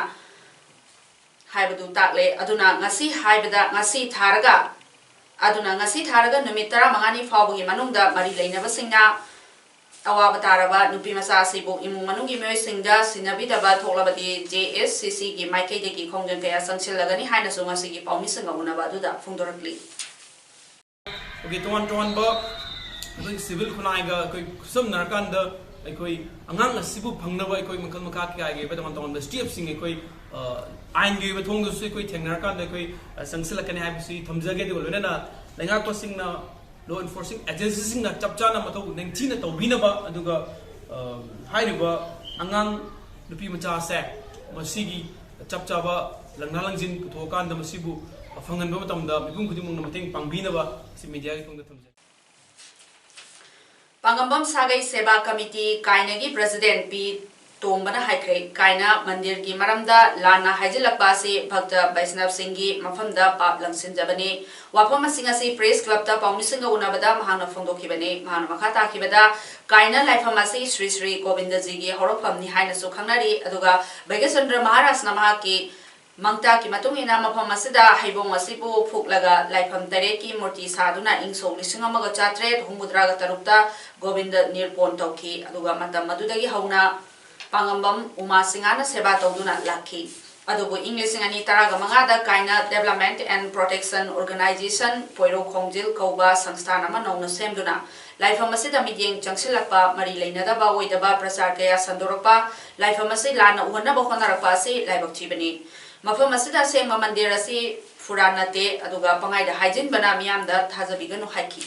ꯍꯥꯏꯕꯗꯨ ꯇꯥꯛꯂꯦ꯫ ꯑꯗꯨꯅ ꯉꯁꯤ ꯍꯥꯏꯕꯗ ꯉꯁꯤ ꯊꯥꯔꯒ ꯑꯗꯨꯅ ꯉꯁꯤ ꯊꯥꯔꯒ ꯅꯨꯃꯤꯠ ꯇꯔꯥꯃꯉꯥꯅꯤ ꯐꯥꯎꯕꯒꯤ ꯃꯅꯨꯡꯗ ꯃꯔꯤ ꯂꯩꯅꯕꯁꯤꯡꯅ ꯑꯋꯥꯕ ꯇꯥꯔꯕ ꯅꯨꯄꯤ ꯃꯆꯥ ꯑꯁꯤꯕꯨ ꯏꯃꯨꯡ ꯃꯅꯨꯡꯒꯤ ꯃꯤꯑꯣꯏꯁꯤꯡꯗ ꯁꯤꯟꯅꯕꯤꯗꯕ ꯊꯣꯛꯂꯕꯗꯤ ꯖꯦ ꯑꯦꯁ ꯁꯤ ꯁꯤꯒꯤ ꯃꯥꯏꯀꯩꯗꯒꯤ ꯈꯣꯡꯖꯪ ꯀꯌꯥ ꯆꯪꯁꯤꯜꯂꯒꯅꯤ ꯍꯥꯏꯅꯁꯨ ꯉꯁꯤꯒꯤ ꯄꯥꯎꯃꯤꯁꯤꯡꯒ ꯎꯅꯕ ꯑꯗꯨꯗ ꯐꯣꯡꯗꯣꯔꯛꯂꯤ꯫ ꯑꯩꯈꯣꯏꯒꯤ ꯇꯣꯉꯥꯟ ꯇꯣꯉꯥꯟꯕ ꯑꯩꯈꯣꯏ ꯁꯤꯚꯤꯜ ꯈꯨꯟꯅꯥꯏꯒ ꯑꯩꯈꯣꯏ ꯈꯨꯠꯁꯝꯅꯔꯀꯥꯟꯗ ꯑꯩꯈꯣꯏ ꯑꯉꯥꯡ ꯑꯁꯤꯕꯨ ꯐꯪꯅꯕ ꯑꯩꯈꯣꯏ ꯃꯈꯜ ꯃꯈꯥ ꯀꯌꯥꯒꯤ ꯑꯣꯏꯕ ꯇꯣꯉꯥꯟ ꯇꯣꯉꯥꯟꯕ ꯁ꯭ꯇꯦꯞꯁꯤꯡ ꯑꯩꯈꯣꯏ ꯑꯥꯏꯟꯒꯤ ꯑꯣꯏꯕ ꯊꯣꯡꯗꯁꯨ ꯑꯩꯈꯣꯏ ꯊꯦꯡꯅꯔꯀꯥꯟꯗ ꯑꯩꯈꯣꯏ ꯆꯪꯁꯤꯜꯂꯛꯀꯅꯤ ꯍꯥꯏꯕꯁꯤ ꯊꯝꯖꯒꯦ꯫ ꯑꯗꯨꯒ ꯂꯣꯏꯅꯅ ꯂꯩꯉꯥꯛꯄꯁꯤꯡꯅ, ꯂꯣ ꯑꯦꯟꯐꯣꯔꯁꯤꯡ ꯑꯦꯖꯦꯟꯁꯤꯁꯤꯡꯅ ꯆꯞ ꯆꯥꯅ ꯃꯊꯧ ꯅꯤꯡꯊꯤꯅ ꯇꯧꯕꯤꯅꯕ, ꯑꯗꯨꯒ ꯍꯥꯏꯔꯤꯕ ꯑꯉꯥꯡ ꯅꯨꯄꯤ ꯃꯆꯥꯁꯦ ꯃꯁꯤꯒꯤ ꯆꯞ ꯆꯥꯕ ꯂꯪꯅꯥ ꯂꯪꯖꯤꯟ ꯄꯨꯊꯣꯛꯑꯀꯥꯟꯗ ꯃꯁꯤꯕꯨ ꯐꯪꯍꯟꯕ ꯃꯇꯝꯗ ꯃꯤꯄꯨꯝ ꯈꯨꯗꯤꯡꯃꯛꯅ ꯃꯇꯦꯡ ꯄꯥꯡꯕꯤꯅꯕ ꯑꯁꯤ ꯃꯤꯗꯤꯌꯥꯒꯤ ꯈꯣꯡꯗ ꯊꯝꯖꯒꯦ꯫ ꯄꯥꯉꯝꯕꯝ ꯁꯥꯒꯩ ꯁꯦꯕꯥ ꯀꯃꯤꯇꯤ ꯀꯥꯏꯅꯒꯤ ꯄ꯭ꯔꯁꯤꯗꯦꯟ ꯄꯤ ꯇꯣꯝꯕꯅ ꯍꯥꯏꯈ꯭ꯔꯦ, ꯀꯥꯏꯅ ꯃꯟꯗꯤꯔꯒꯤ ꯃꯔꯝꯗ ꯂꯥꯟꯅ ꯍꯥꯏꯖꯤꯜꯂꯛꯄ ꯑꯁꯤ ꯚꯛꯇ ꯕꯩꯁꯅꯕꯁꯤꯡꯒꯤ ꯃꯐꯝꯗ ꯄꯥꯞ ꯂꯪꯁꯤꯟꯖꯕꯅꯤ꯫ ꯋꯥꯐꯝꯁꯤꯡ ꯑꯁꯤ ꯄ꯭ꯔꯦꯁ ꯀ꯭ꯂꯕꯇ ꯄꯥꯎꯃꯤꯁꯤꯡꯒ ꯎꯅꯕꯗ ꯃꯍꯥꯛꯅ ꯐꯣꯡꯗꯣꯛꯈꯤꯕꯅꯤ꯫ ꯃꯍꯥꯛꯅ ꯃꯈꯥ ꯇꯥꯈꯤꯕꯗ, ꯀꯥꯏꯅ ꯂꯥꯏꯐꯝ ꯑꯁꯤ ꯁ꯭ꯔꯤ ꯁ꯭ꯔꯤ ꯒꯣꯕꯤꯟꯗꯖꯤꯒꯤ ꯍꯧꯔꯛꯐꯝꯅꯤ ꯍꯥꯏꯅꯁꯨ ꯈꯪꯅꯔꯤ꯫ ꯑꯗꯨꯒ ꯚꯩꯒ꯭ꯌꯆꯟꯗ꯭ꯔ ꯃꯍꯥꯔꯥꯖꯅ ꯃꯍꯥꯛꯀꯤ ꯃꯪꯇꯥꯛꯀꯤ ꯃꯇꯨꯡ ꯏꯟꯅ ꯃꯐꯝ ꯑꯁꯤꯗ ꯍꯩꯕꯣꯡ ꯑꯁꯤꯕꯨ ꯐꯨꯛꯂꯒ ꯂꯥꯏꯐꯝ ꯇꯔꯦꯠꯀꯤ ꯃꯨꯔꯇꯤ ꯁꯥꯗꯨꯅ ꯏꯪ ꯁꯣꯛ ꯂꯤꯁꯤꯡ ꯑꯃꯒ ꯆꯥꯇ꯭ꯔꯦꯠ ꯍꯨꯝꯐꯨꯇꯔꯥꯒ ꯇꯔꯨꯛꯇ ꯒꯣꯕꯤꯟꯗ ꯅꯤꯔꯄꯣꯟ ꯇꯧꯈꯤ꯫ ꯑꯗꯨꯒ ꯃꯇꯝ ꯑꯗꯨꯗꯒꯤ ꯍꯧꯅ ꯄꯥꯉꯝꯕꯝ ꯎꯃꯥ ꯁꯤꯡꯍꯅ ꯁꯦꯕꯥ ꯇꯧꯗꯨꯅ ꯂꯥꯛꯈꯤ꯫ ꯑꯗꯨꯕꯨ ꯏꯪ ꯂꯤꯁꯤꯡ ꯑꯅꯤ ꯇꯔꯥꯒ ꯃꯉꯥꯗ ꯀꯥꯏꯅ Development and Protection Organization, ꯄꯣꯏꯔꯧ ꯈꯣꯡꯖꯤꯜ ꯀꯧꯕ ꯁꯪꯁꯊꯥꯟ ꯑꯃ ꯅꯧꯅ ꯁꯦꯝꯗꯨꯅ ꯂꯥꯏꯐꯝ ꯑꯁꯤꯗ ꯃꯤꯠꯌꯦꯡ ꯆꯪꯁꯤꯜꯂꯛꯄ ꯃꯔꯤ ꯂꯩꯅꯗꯕ ꯑꯣꯏꯗꯕ ꯄ꯭ꯔꯆꯥꯔ ꯀꯌꯥ ꯁꯟꯗꯣꯔꯛꯄ, ꯂꯥꯏꯐꯝ ꯑꯁꯤ ꯂꯥꯟꯅ ꯎꯍꯟꯅꯕ ꯍꯣꯠꯅꯔꯛꯄ ꯑꯁꯤ ꯂꯥꯏꯕꯛ ꯊꯤꯕꯅꯤ꯫ ꯃꯐꯝ ꯑꯁꯤꯗ ꯑꯁꯦꯡꯕ ꯃꯟꯗꯤꯔ ꯑꯁꯤ ꯐꯨꯔꯥ ꯅꯠꯇꯦ, ꯑꯗꯨꯒ ꯄꯪꯍꯥꯏꯗ ꯍꯥꯏꯖꯤꯟꯕꯅ ꯃꯤꯌꯥꯝꯗ ꯊꯥꯖꯕꯤꯒꯅꯨ ꯍꯥꯏꯈꯤ꯫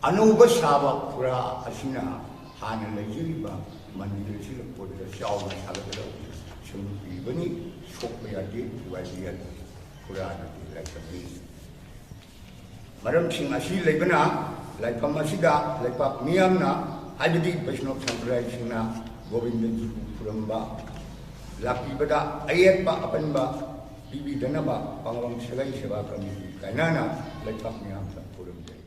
ꯑꯅꯧꯕ ꯁꯥꯕ ꯐꯨꯔꯥ ꯑꯁꯤꯅ ꯍꯥꯟꯅ ꯂꯩꯖꯔꯤꯕ ꯃꯟꯗꯤꯔ ꯑꯁꯤꯗ ꯀꯣꯟꯅ ꯆꯥꯎꯅ ꯁꯥꯒꯠꯀꯗꯧꯕ ꯁꯦꯝꯒꯠꯄꯤꯔꯤꯕꯅꯤ꯫ ꯁꯣꯛꯄ ꯌꯥꯗꯦ, ꯊꯨꯒꯥꯏꯕ ꯌꯥꯗꯦ꯫ ꯐꯨꯔꯥ ꯅꯠꯇꯦ, ꯂꯥꯏꯐꯝꯅꯤ꯫ ꯃꯔꯝꯁꯤꯡ ꯑꯁꯤ ꯂꯩꯕꯅ ꯂꯥꯏꯐꯝ ꯑꯁꯤꯗ ꯂꯩꯄꯥꯛ ꯃꯤꯌꯥꯝꯅ, ꯍꯥꯏꯕꯗꯤ ꯕꯩꯁꯅꯣꯞ ꯁꯝꯄ꯭ꯔꯗꯥꯌꯁꯤꯡꯅ ꯒꯣꯕꯤꯟꯗꯖꯤꯕꯨ ꯈꯨꯔꯨꯝꯕ ꯂꯥꯛꯄꯤꯕꯗ ꯑꯌꯦꯠꯄ ꯑꯄꯟꯕ ꯄꯤꯕꯤꯗꯅꯕ ꯄꯥꯉꯝꯕꯝ ꯁꯥꯒꯩ ꯁꯦꯕꯥ ꯀꯃꯤꯇꯤ ꯀꯥꯏꯅꯅ ꯂꯩꯄꯥꯛ ꯃꯤꯌꯥꯝꯗ ꯈꯨꯔꯨꯝꯖꯔꯤ꯫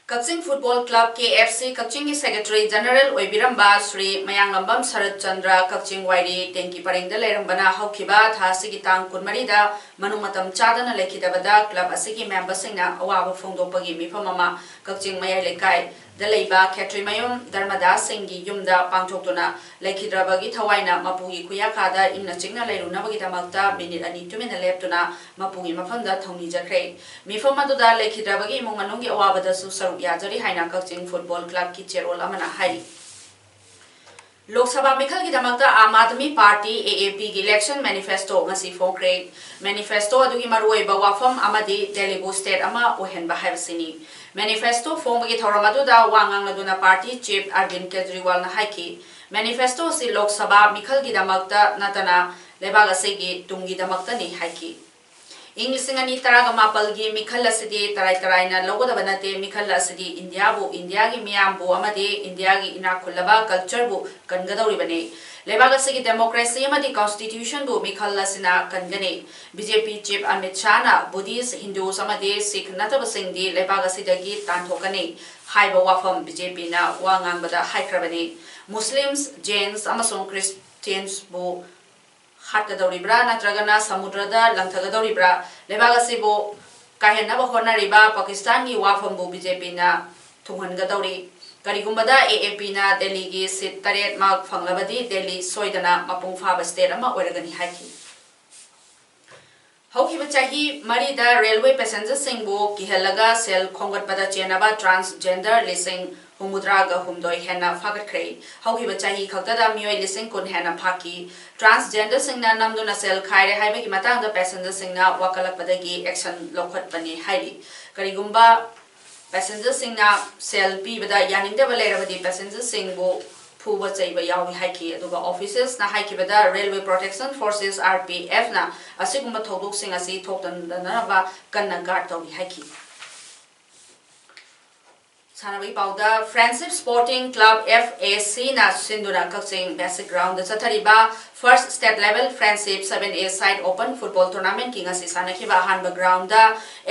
ꯀꯛꯆꯤꯡ ꯐꯨꯠꯕꯣꯜ ꯀ꯭ꯂꯕ, ꯀꯦ ꯑꯦꯐ ꯁꯤ, ꯀꯛꯆꯤꯡꯒꯤ ꯁꯦꯀ꯭ꯔꯦꯇꯔꯤ ꯖꯦꯅꯔꯦꯜ ꯑꯣꯏꯕꯤꯔꯝꯕ ꯁ꯭ꯔꯤ ꯃꯌꯥꯡꯂꯝꯕꯝ ꯁꯔꯠ ꯆꯟꯗ꯭ꯔ ꯀꯛꯆꯤꯡ ꯋꯥꯏꯔꯤ ꯇꯦꯡꯀꯤ ꯄꯔꯦꯡꯗ ꯂꯩꯔꯝꯕꯅ ꯍꯧꯈꯤꯕ ꯊꯥ ꯑꯁꯤꯒꯤ ꯇꯥꯡ ꯀꯨꯟꯃꯔꯤꯗ ꯃꯅꯨꯡ ꯃꯇꯝ ꯆꯥꯗꯅ ꯂꯩꯈꯤꯗꯕꯗ ꯀ꯭ꯂꯕ ꯑꯁꯤꯒꯤ ꯃꯦꯝꯕꯔꯁꯤꯡꯅ ꯑꯋꯥꯕ ꯐꯣꯡꯗꯣꯛꯄꯒꯤ ꯃꯤꯐꯝ ꯑꯃ ꯀꯛꯆꯤꯡ ꯃꯌꯥꯏ ꯂꯩꯀꯥꯏꯗ ꯂꯩꯕ ꯈꯦꯇ꯭ꯔꯤꯃꯌꯨꯝ ꯙꯔꯃꯗꯥꯁꯁꯤꯡꯒꯤ ꯌꯨꯝꯗ ꯄꯥꯡꯊꯣꯛꯇꯨꯅ ꯂꯩꯈꯤꯗ꯭ꯔꯕꯒꯤ ꯊꯋꯥꯏꯅ ꯃꯄꯨꯒꯤ ꯈꯨꯌꯥꯀꯥꯗ ꯏꯪꯅ ꯆꯤꯛꯅ ꯂꯩꯔꯨꯅꯕꯒꯤꯗꯃꯛꯇ ꯃꯤꯅꯤꯠ ꯑꯅꯤ ꯇꯨꯃꯤꯟꯅ ꯂꯦꯞꯇꯨꯅ ꯃꯄꯨꯒꯤ ꯃꯐꯝꯗ ꯊꯧꯅꯤꯖꯈ꯭ꯔꯦ꯫ ꯃꯤꯐꯝ ꯑꯗꯨꯗ ꯂꯩꯈꯤꯗ꯭ꯔꯕꯒꯤ ꯏꯃꯨꯡ ꯃꯅꯨꯡꯒꯤ ꯑꯋꯥꯕꯗꯁꯨ ꯁꯔꯨꯛ ꯌꯥꯖꯔꯤ ꯍꯥꯏꯅ ꯀꯛꯆꯤꯡ ꯐꯨꯠꯕꯣꯜ ꯀ꯭ꯂꯕꯀꯤ ꯆꯦꯔꯣꯜ ꯑꯃꯅ ꯍꯥꯏꯔꯤ꯫ ꯂꯣꯛ ꯁꯚꯥ ꯃꯤꯈꯜꯒꯤꯗꯃꯛꯇ ꯑꯥꯝ ꯑꯥꯗꯃꯤ ꯄꯥꯔꯇꯤ, AAP, ꯒꯤ election manifesto ꯉꯁꯤ ꯐꯣꯡꯈ꯭ꯔꯦ꯫ Manifesto ꯑꯗꯨꯒꯤ ꯃꯔꯨꯑꯣꯏꯕ ꯋꯥꯐꯝ ꯑꯃꯗꯤ ꯗꯦꯜꯂꯤꯕꯨ state ꯑꯃ ꯑꯣꯏꯍꯟꯕ ꯍꯥꯏꯕꯁꯤꯅꯤ꯫ Manifesto ꯐꯣꯡꯕꯒꯤ ꯊꯧꯔꯝ ꯑꯗꯨꯗ ꯋꯥ ꯉꯥꯡꯂꯗꯨꯅ party chief ꯑꯔꯕꯤꯟ ꯀꯦꯖꯔꯤꯋꯥꯜꯅ ꯍꯥꯏꯈꯤ, manifesto ꯑꯁꯤ ꯂꯣꯛ ꯁꯚꯥ ꯃꯤꯈꯜꯒꯤꯗꯃꯛꯇ ꯅꯠꯇꯅ ꯂꯩꯕꯥꯛ ꯑꯁꯤꯒꯤ ꯇꯨꯡꯒꯤꯗꯃꯛꯇꯅꯤ ꯍꯥꯏꯈꯤ꯫ ꯏꯪ ꯂꯤꯁꯤꯡ ꯑꯅꯤ ꯇꯔꯥꯒ ꯃꯥꯄꯜꯒꯤ ꯃꯤꯈꯜ ꯑꯁꯤꯗꯤ ꯇꯔꯥꯏ ꯇꯔꯥꯏꯅ ꯂꯧꯒꯗꯕ ꯅꯠꯇꯦ꯫ ꯃꯤꯈꯜ ꯑꯁꯤꯗꯤ ꯏꯟꯗꯤꯌꯥꯕꯨ, ꯏꯟꯗꯤꯌꯥꯒꯤ ꯃꯤꯌꯥꯝꯕꯨ ꯑꯃꯗꯤ ꯏꯟꯗꯤꯌꯥꯒꯤ ꯏꯅꯥꯛ ꯈꯨꯜꯂꯕ cultureꯕꯨ ꯀꯟꯒꯗꯧꯔꯤꯕꯅꯤ꯫ ꯂꯩꯕꯥꯛ ꯑꯁꯤꯒꯤ democracy ꯑꯃꯗꯤ constitutionꯕꯨ ꯃꯤꯈꯜ ꯑꯁꯤꯅ ꯀꯟꯒꯅꯤ꯫ BJP chief Amit ꯁꯥꯍꯅ Buddhist, Hindus ꯑꯃꯗꯤ Sikh ꯅꯠꯇꯕꯁꯤꯡꯗꯤ ꯂꯩꯕꯥꯛ ꯑꯁꯤꯗꯒꯤ ꯇꯥꯟꯊꯣꯛꯀꯅꯤ ꯍꯥꯏꯕ ꯋꯥꯐꯝ BJPꯅ ꯋꯥ ꯉꯥꯡꯕꯗ ꯍꯥꯏꯈ꯭ꯔꯕꯅꯤ꯫ Muslims, Jains ꯑꯃꯁꯨꯡ Christiansꯕꯨ ꯍꯥꯠꯀꯗꯧꯔꯤꯕ꯭ꯔꯥ ꯅꯠꯇ꯭ꯔꯒꯅ ꯁꯃꯨꯗ꯭ꯔꯗ ꯂꯪꯊꯒꯗꯧꯔꯤꯕ꯭ꯔꯥ? ꯂꯩꯕꯥꯛ ꯑꯁꯤꯕꯨ ꯀꯥꯏꯍꯟꯅꯕ ꯍꯣꯠꯅꯔꯤꯕ ꯄꯥꯀꯤꯁꯇꯥꯟꯒꯤ ꯋꯥꯐꯝꯕꯨ BJPꯅ ꯊꯨꯡꯍꯟꯒꯗꯧꯔꯤ꯫ ꯀꯔꯤꯒꯨꯝꯕꯗ AAPꯅ ꯗꯦꯜꯂꯤꯒꯤ seat ꯇꯔꯦꯠ ꯃꯛ ꯐꯪꯂꯕꯗꯤ ꯗꯦꯜꯂꯤ ꯁꯣꯏꯗꯅ ꯃꯄꯨꯡ ꯐꯥꯕ state ꯑꯃ ꯑꯣꯏꯔꯒꯅꯤ ꯍꯥꯏꯈꯤ꯫ ꯍꯧꯈꯤꯕ ꯆꯍꯤ ꯃꯔꯤꯗ railway passengerꯁꯤꯡꯕꯨ ꯀꯤꯍꯜꯂꯒ ꯁꯦꯜ ꯈꯣꯝꯒꯠꯄꯗ ꯆꯦꯟꯅꯕ transgender ꯂꯤꯁꯤꯡ ꯍꯨꯝꯐꯨꯇꯔꯥꯒ ꯍꯨꯝꯗꯣꯏ ꯍꯦꯟꯅ ꯐꯥꯒꯠꯈ꯭ꯔꯦ꯫ ꯍꯧꯈꯤꯕ ꯆꯍꯤ ꯈꯛꯇꯗ ꯃꯤꯑꯣꯏ ꯂꯤꯁꯤꯡ ꯀꯨꯟ ꯍꯦꯟꯅ ꯐꯥꯈꯤ꯫ Transgenderꯁꯤꯡꯅ ꯅꯝꯗꯨꯅ ꯁꯦꯜ ꯈꯥꯏꯔꯦ ꯍꯥꯏꯕꯒꯤ ꯃꯇꯥꯡꯗ passengerꯁꯤꯡꯅ ꯋꯥꯀꯠꯂꯛꯄꯗꯒꯤ action ꯂꯧꯈꯠꯄꯅꯤ ꯍꯥꯏꯔꯤ꯫ ꯀꯔꯤꯒꯨꯝꯕ passengerꯁꯤꯡꯅ ꯁꯦꯜ ꯄꯤꯕꯗ ꯌꯥꯅꯤꯡꯗꯕ ꯂꯩꯔꯕꯗꯤ passengerꯁꯤꯡꯕꯨ ꯐꯨꯕ ꯆꯩꯕ ꯌꯥꯎꯏ ꯍꯥꯏꯈꯤ꯫ ꯑꯗꯨꯒ officiersꯅ ꯍꯥꯏꯈꯤꯕꯗ Railway Protection Forces, RPFꯅ ꯑꯁꯤꯒꯨꯝꯕ ꯊꯧꯗꯣꯛꯁꯤꯡ ꯑꯁꯤ ꯊꯣꯛꯇꯅꯅꯕ ꯀꯟꯅ guard ꯇꯧꯔꯤ ꯍꯥꯏꯈꯤ꯫ ꯁꯥꯟꯅꯕꯒꯤ ꯄꯥꯎꯗ, Friendship Sporting Club, FACꯅ ꯁꯤꯟꯗꯨꯅ ꯀꯛꯆꯤꯡ basic groundꯗ ꯆꯠꯊꯔꯤꯕ first state level Friendship seven-a-side open football tournamentꯀꯤ ꯉꯁꯤ ꯁꯥꯟꯅꯈꯤꯕ ꯑꯍꯥꯟꯕ groundꯗ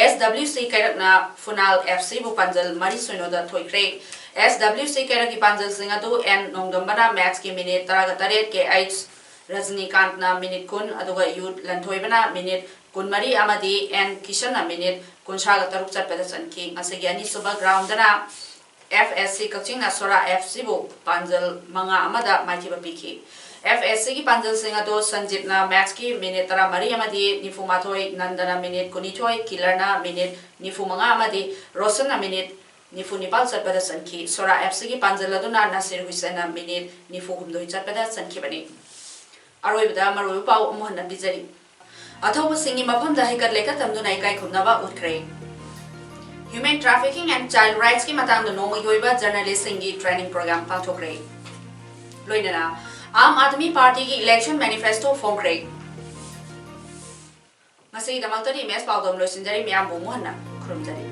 SWC ꯀꯩꯔꯛꯅ ꯐꯨꯅꯥꯜ FCꯕꯨ ꯄꯥꯟꯖꯜ ꯃꯔꯤ ꯁꯤꯅꯣꯗ ꯊꯣꯏꯈ꯭ꯔꯦ꯫ SWC ꯀꯩꯔꯛꯀꯤ ꯄꯥꯟꯖꯜꯁꯤꯡ ꯑꯗꯨ N ꯅꯣꯡꯗꯝꯕꯅ matchꯀꯤ minute ꯇꯔꯥꯒ ꯇꯔꯦꯠ, KH ꯔꯖꯅꯤꯀꯥꯟꯠꯅ minute ꯀꯨꯟ, ꯑꯗꯨꯒ U ꯂꯟꯊꯣꯏꯕꯅ minute ꯀꯨꯟꯃꯔꯤ ꯑꯃꯗꯤ N ꯀꯤꯁꯟꯅ minute ꯀꯨꯟꯊ꯭ꯔꯥꯒ ꯇꯔꯨꯛ ꯆꯠꯄꯗ ꯆꯟꯈꯤ꯫ ꯉꯁꯤꯒꯤ ꯑꯅꯤꯁꯨꯕ groundꯗꯅ FSC ꯀꯛꯆꯤꯡꯅ ꯁꯣꯔꯥ FCꯕꯨ ꯄꯥꯟꯖꯜ ꯃꯉꯥ ꯑꯃꯗ ꯃꯥꯏꯊꯤꯕ ꯄꯤꯈꯤ꯫ FSCꯒꯤ ꯄꯥꯟꯖꯜꯁꯤꯡ ꯑꯗꯨ ꯁꯟꯖꯤꯞꯅ matchꯀꯤ minute ꯇꯔꯥꯃꯔꯤ ꯑꯃꯗꯤ ꯅꯤꯐꯨꯃꯥꯊꯣꯏ, ꯅꯟꯗꯅ minute ꯀꯨꯟꯅꯤꯊꯣꯏ, ꯀꯤꯂꯔꯅ minute ꯅꯤꯐꯨꯃꯉꯥ ꯑꯃꯗꯤ ꯔꯣꯁꯟꯅ minute ꯅꯤꯐꯨ ꯅꯤꯄꯥꯜ ꯆꯠꯄꯗ ꯆꯟꯈꯤ꯫ ꯁꯣꯔꯥ ꯑꯦꯐ ꯁꯤꯒꯤ ꯄꯥꯟꯖꯜ ꯑꯗꯨꯅ ꯅꯥꯁꯤꯔ ꯍꯨꯏꯁꯦꯟꯅ ꯃꯤꯅꯤꯠ ꯅꯤꯐꯨ ꯍꯨꯝꯗꯣꯏ ꯆꯠꯄꯗ ꯆꯟꯈꯤꯕꯅꯤ꯫ ꯑꯔꯣꯏꯕꯗ ꯃꯔꯨꯑꯣꯏꯕ ꯄꯥꯎ ꯑꯃꯨꯛ ꯍꯟꯅ ꯄꯤꯖꯔꯤ꯫ ꯑꯊꯧꯕꯁꯤꯡꯒꯤ ꯃꯐꯝꯗ ꯍꯩꯀꯠ ꯂꯩꯀꯠ ꯇꯝꯗꯨꯅ ꯏꯀꯥꯏ ꯈꯨꯝꯅꯕ ꯎꯠꯈ꯭ꯔꯦ꯫ Human trafficking and child rightsꯀꯤ ꯃꯇꯥꯡꯗ ꯅꯣꯡꯃꯒꯤ ꯑꯣꯏꯕ ꯖꯔꯅꯦꯂꯤꯁꯁꯤꯡꯒꯤ training program ꯄꯥꯡꯊꯣꯛꯈ꯭ꯔꯦ꯫ ꯂꯣꯏꯅꯅ ꯑꯥꯝ ꯑꯥꯗꯃꯤ ꯄꯥꯔꯇꯤꯒꯤ election manifesto ꯐꯣꯡꯈ꯭ꯔꯦ꯫ ꯉꯁꯤꯒꯤꯗꯃꯛꯇꯗꯤ ꯏꯃꯦꯖ ꯄꯥꯎꯗꯝ ꯂꯣꯏꯁꯤꯟꯖꯔꯤ꯫ ꯃꯌꯥꯝꯕꯨ ꯑꯃꯨꯛ ꯍꯟꯅ ꯈꯨꯔꯨꯝꯖꯔꯤ꯫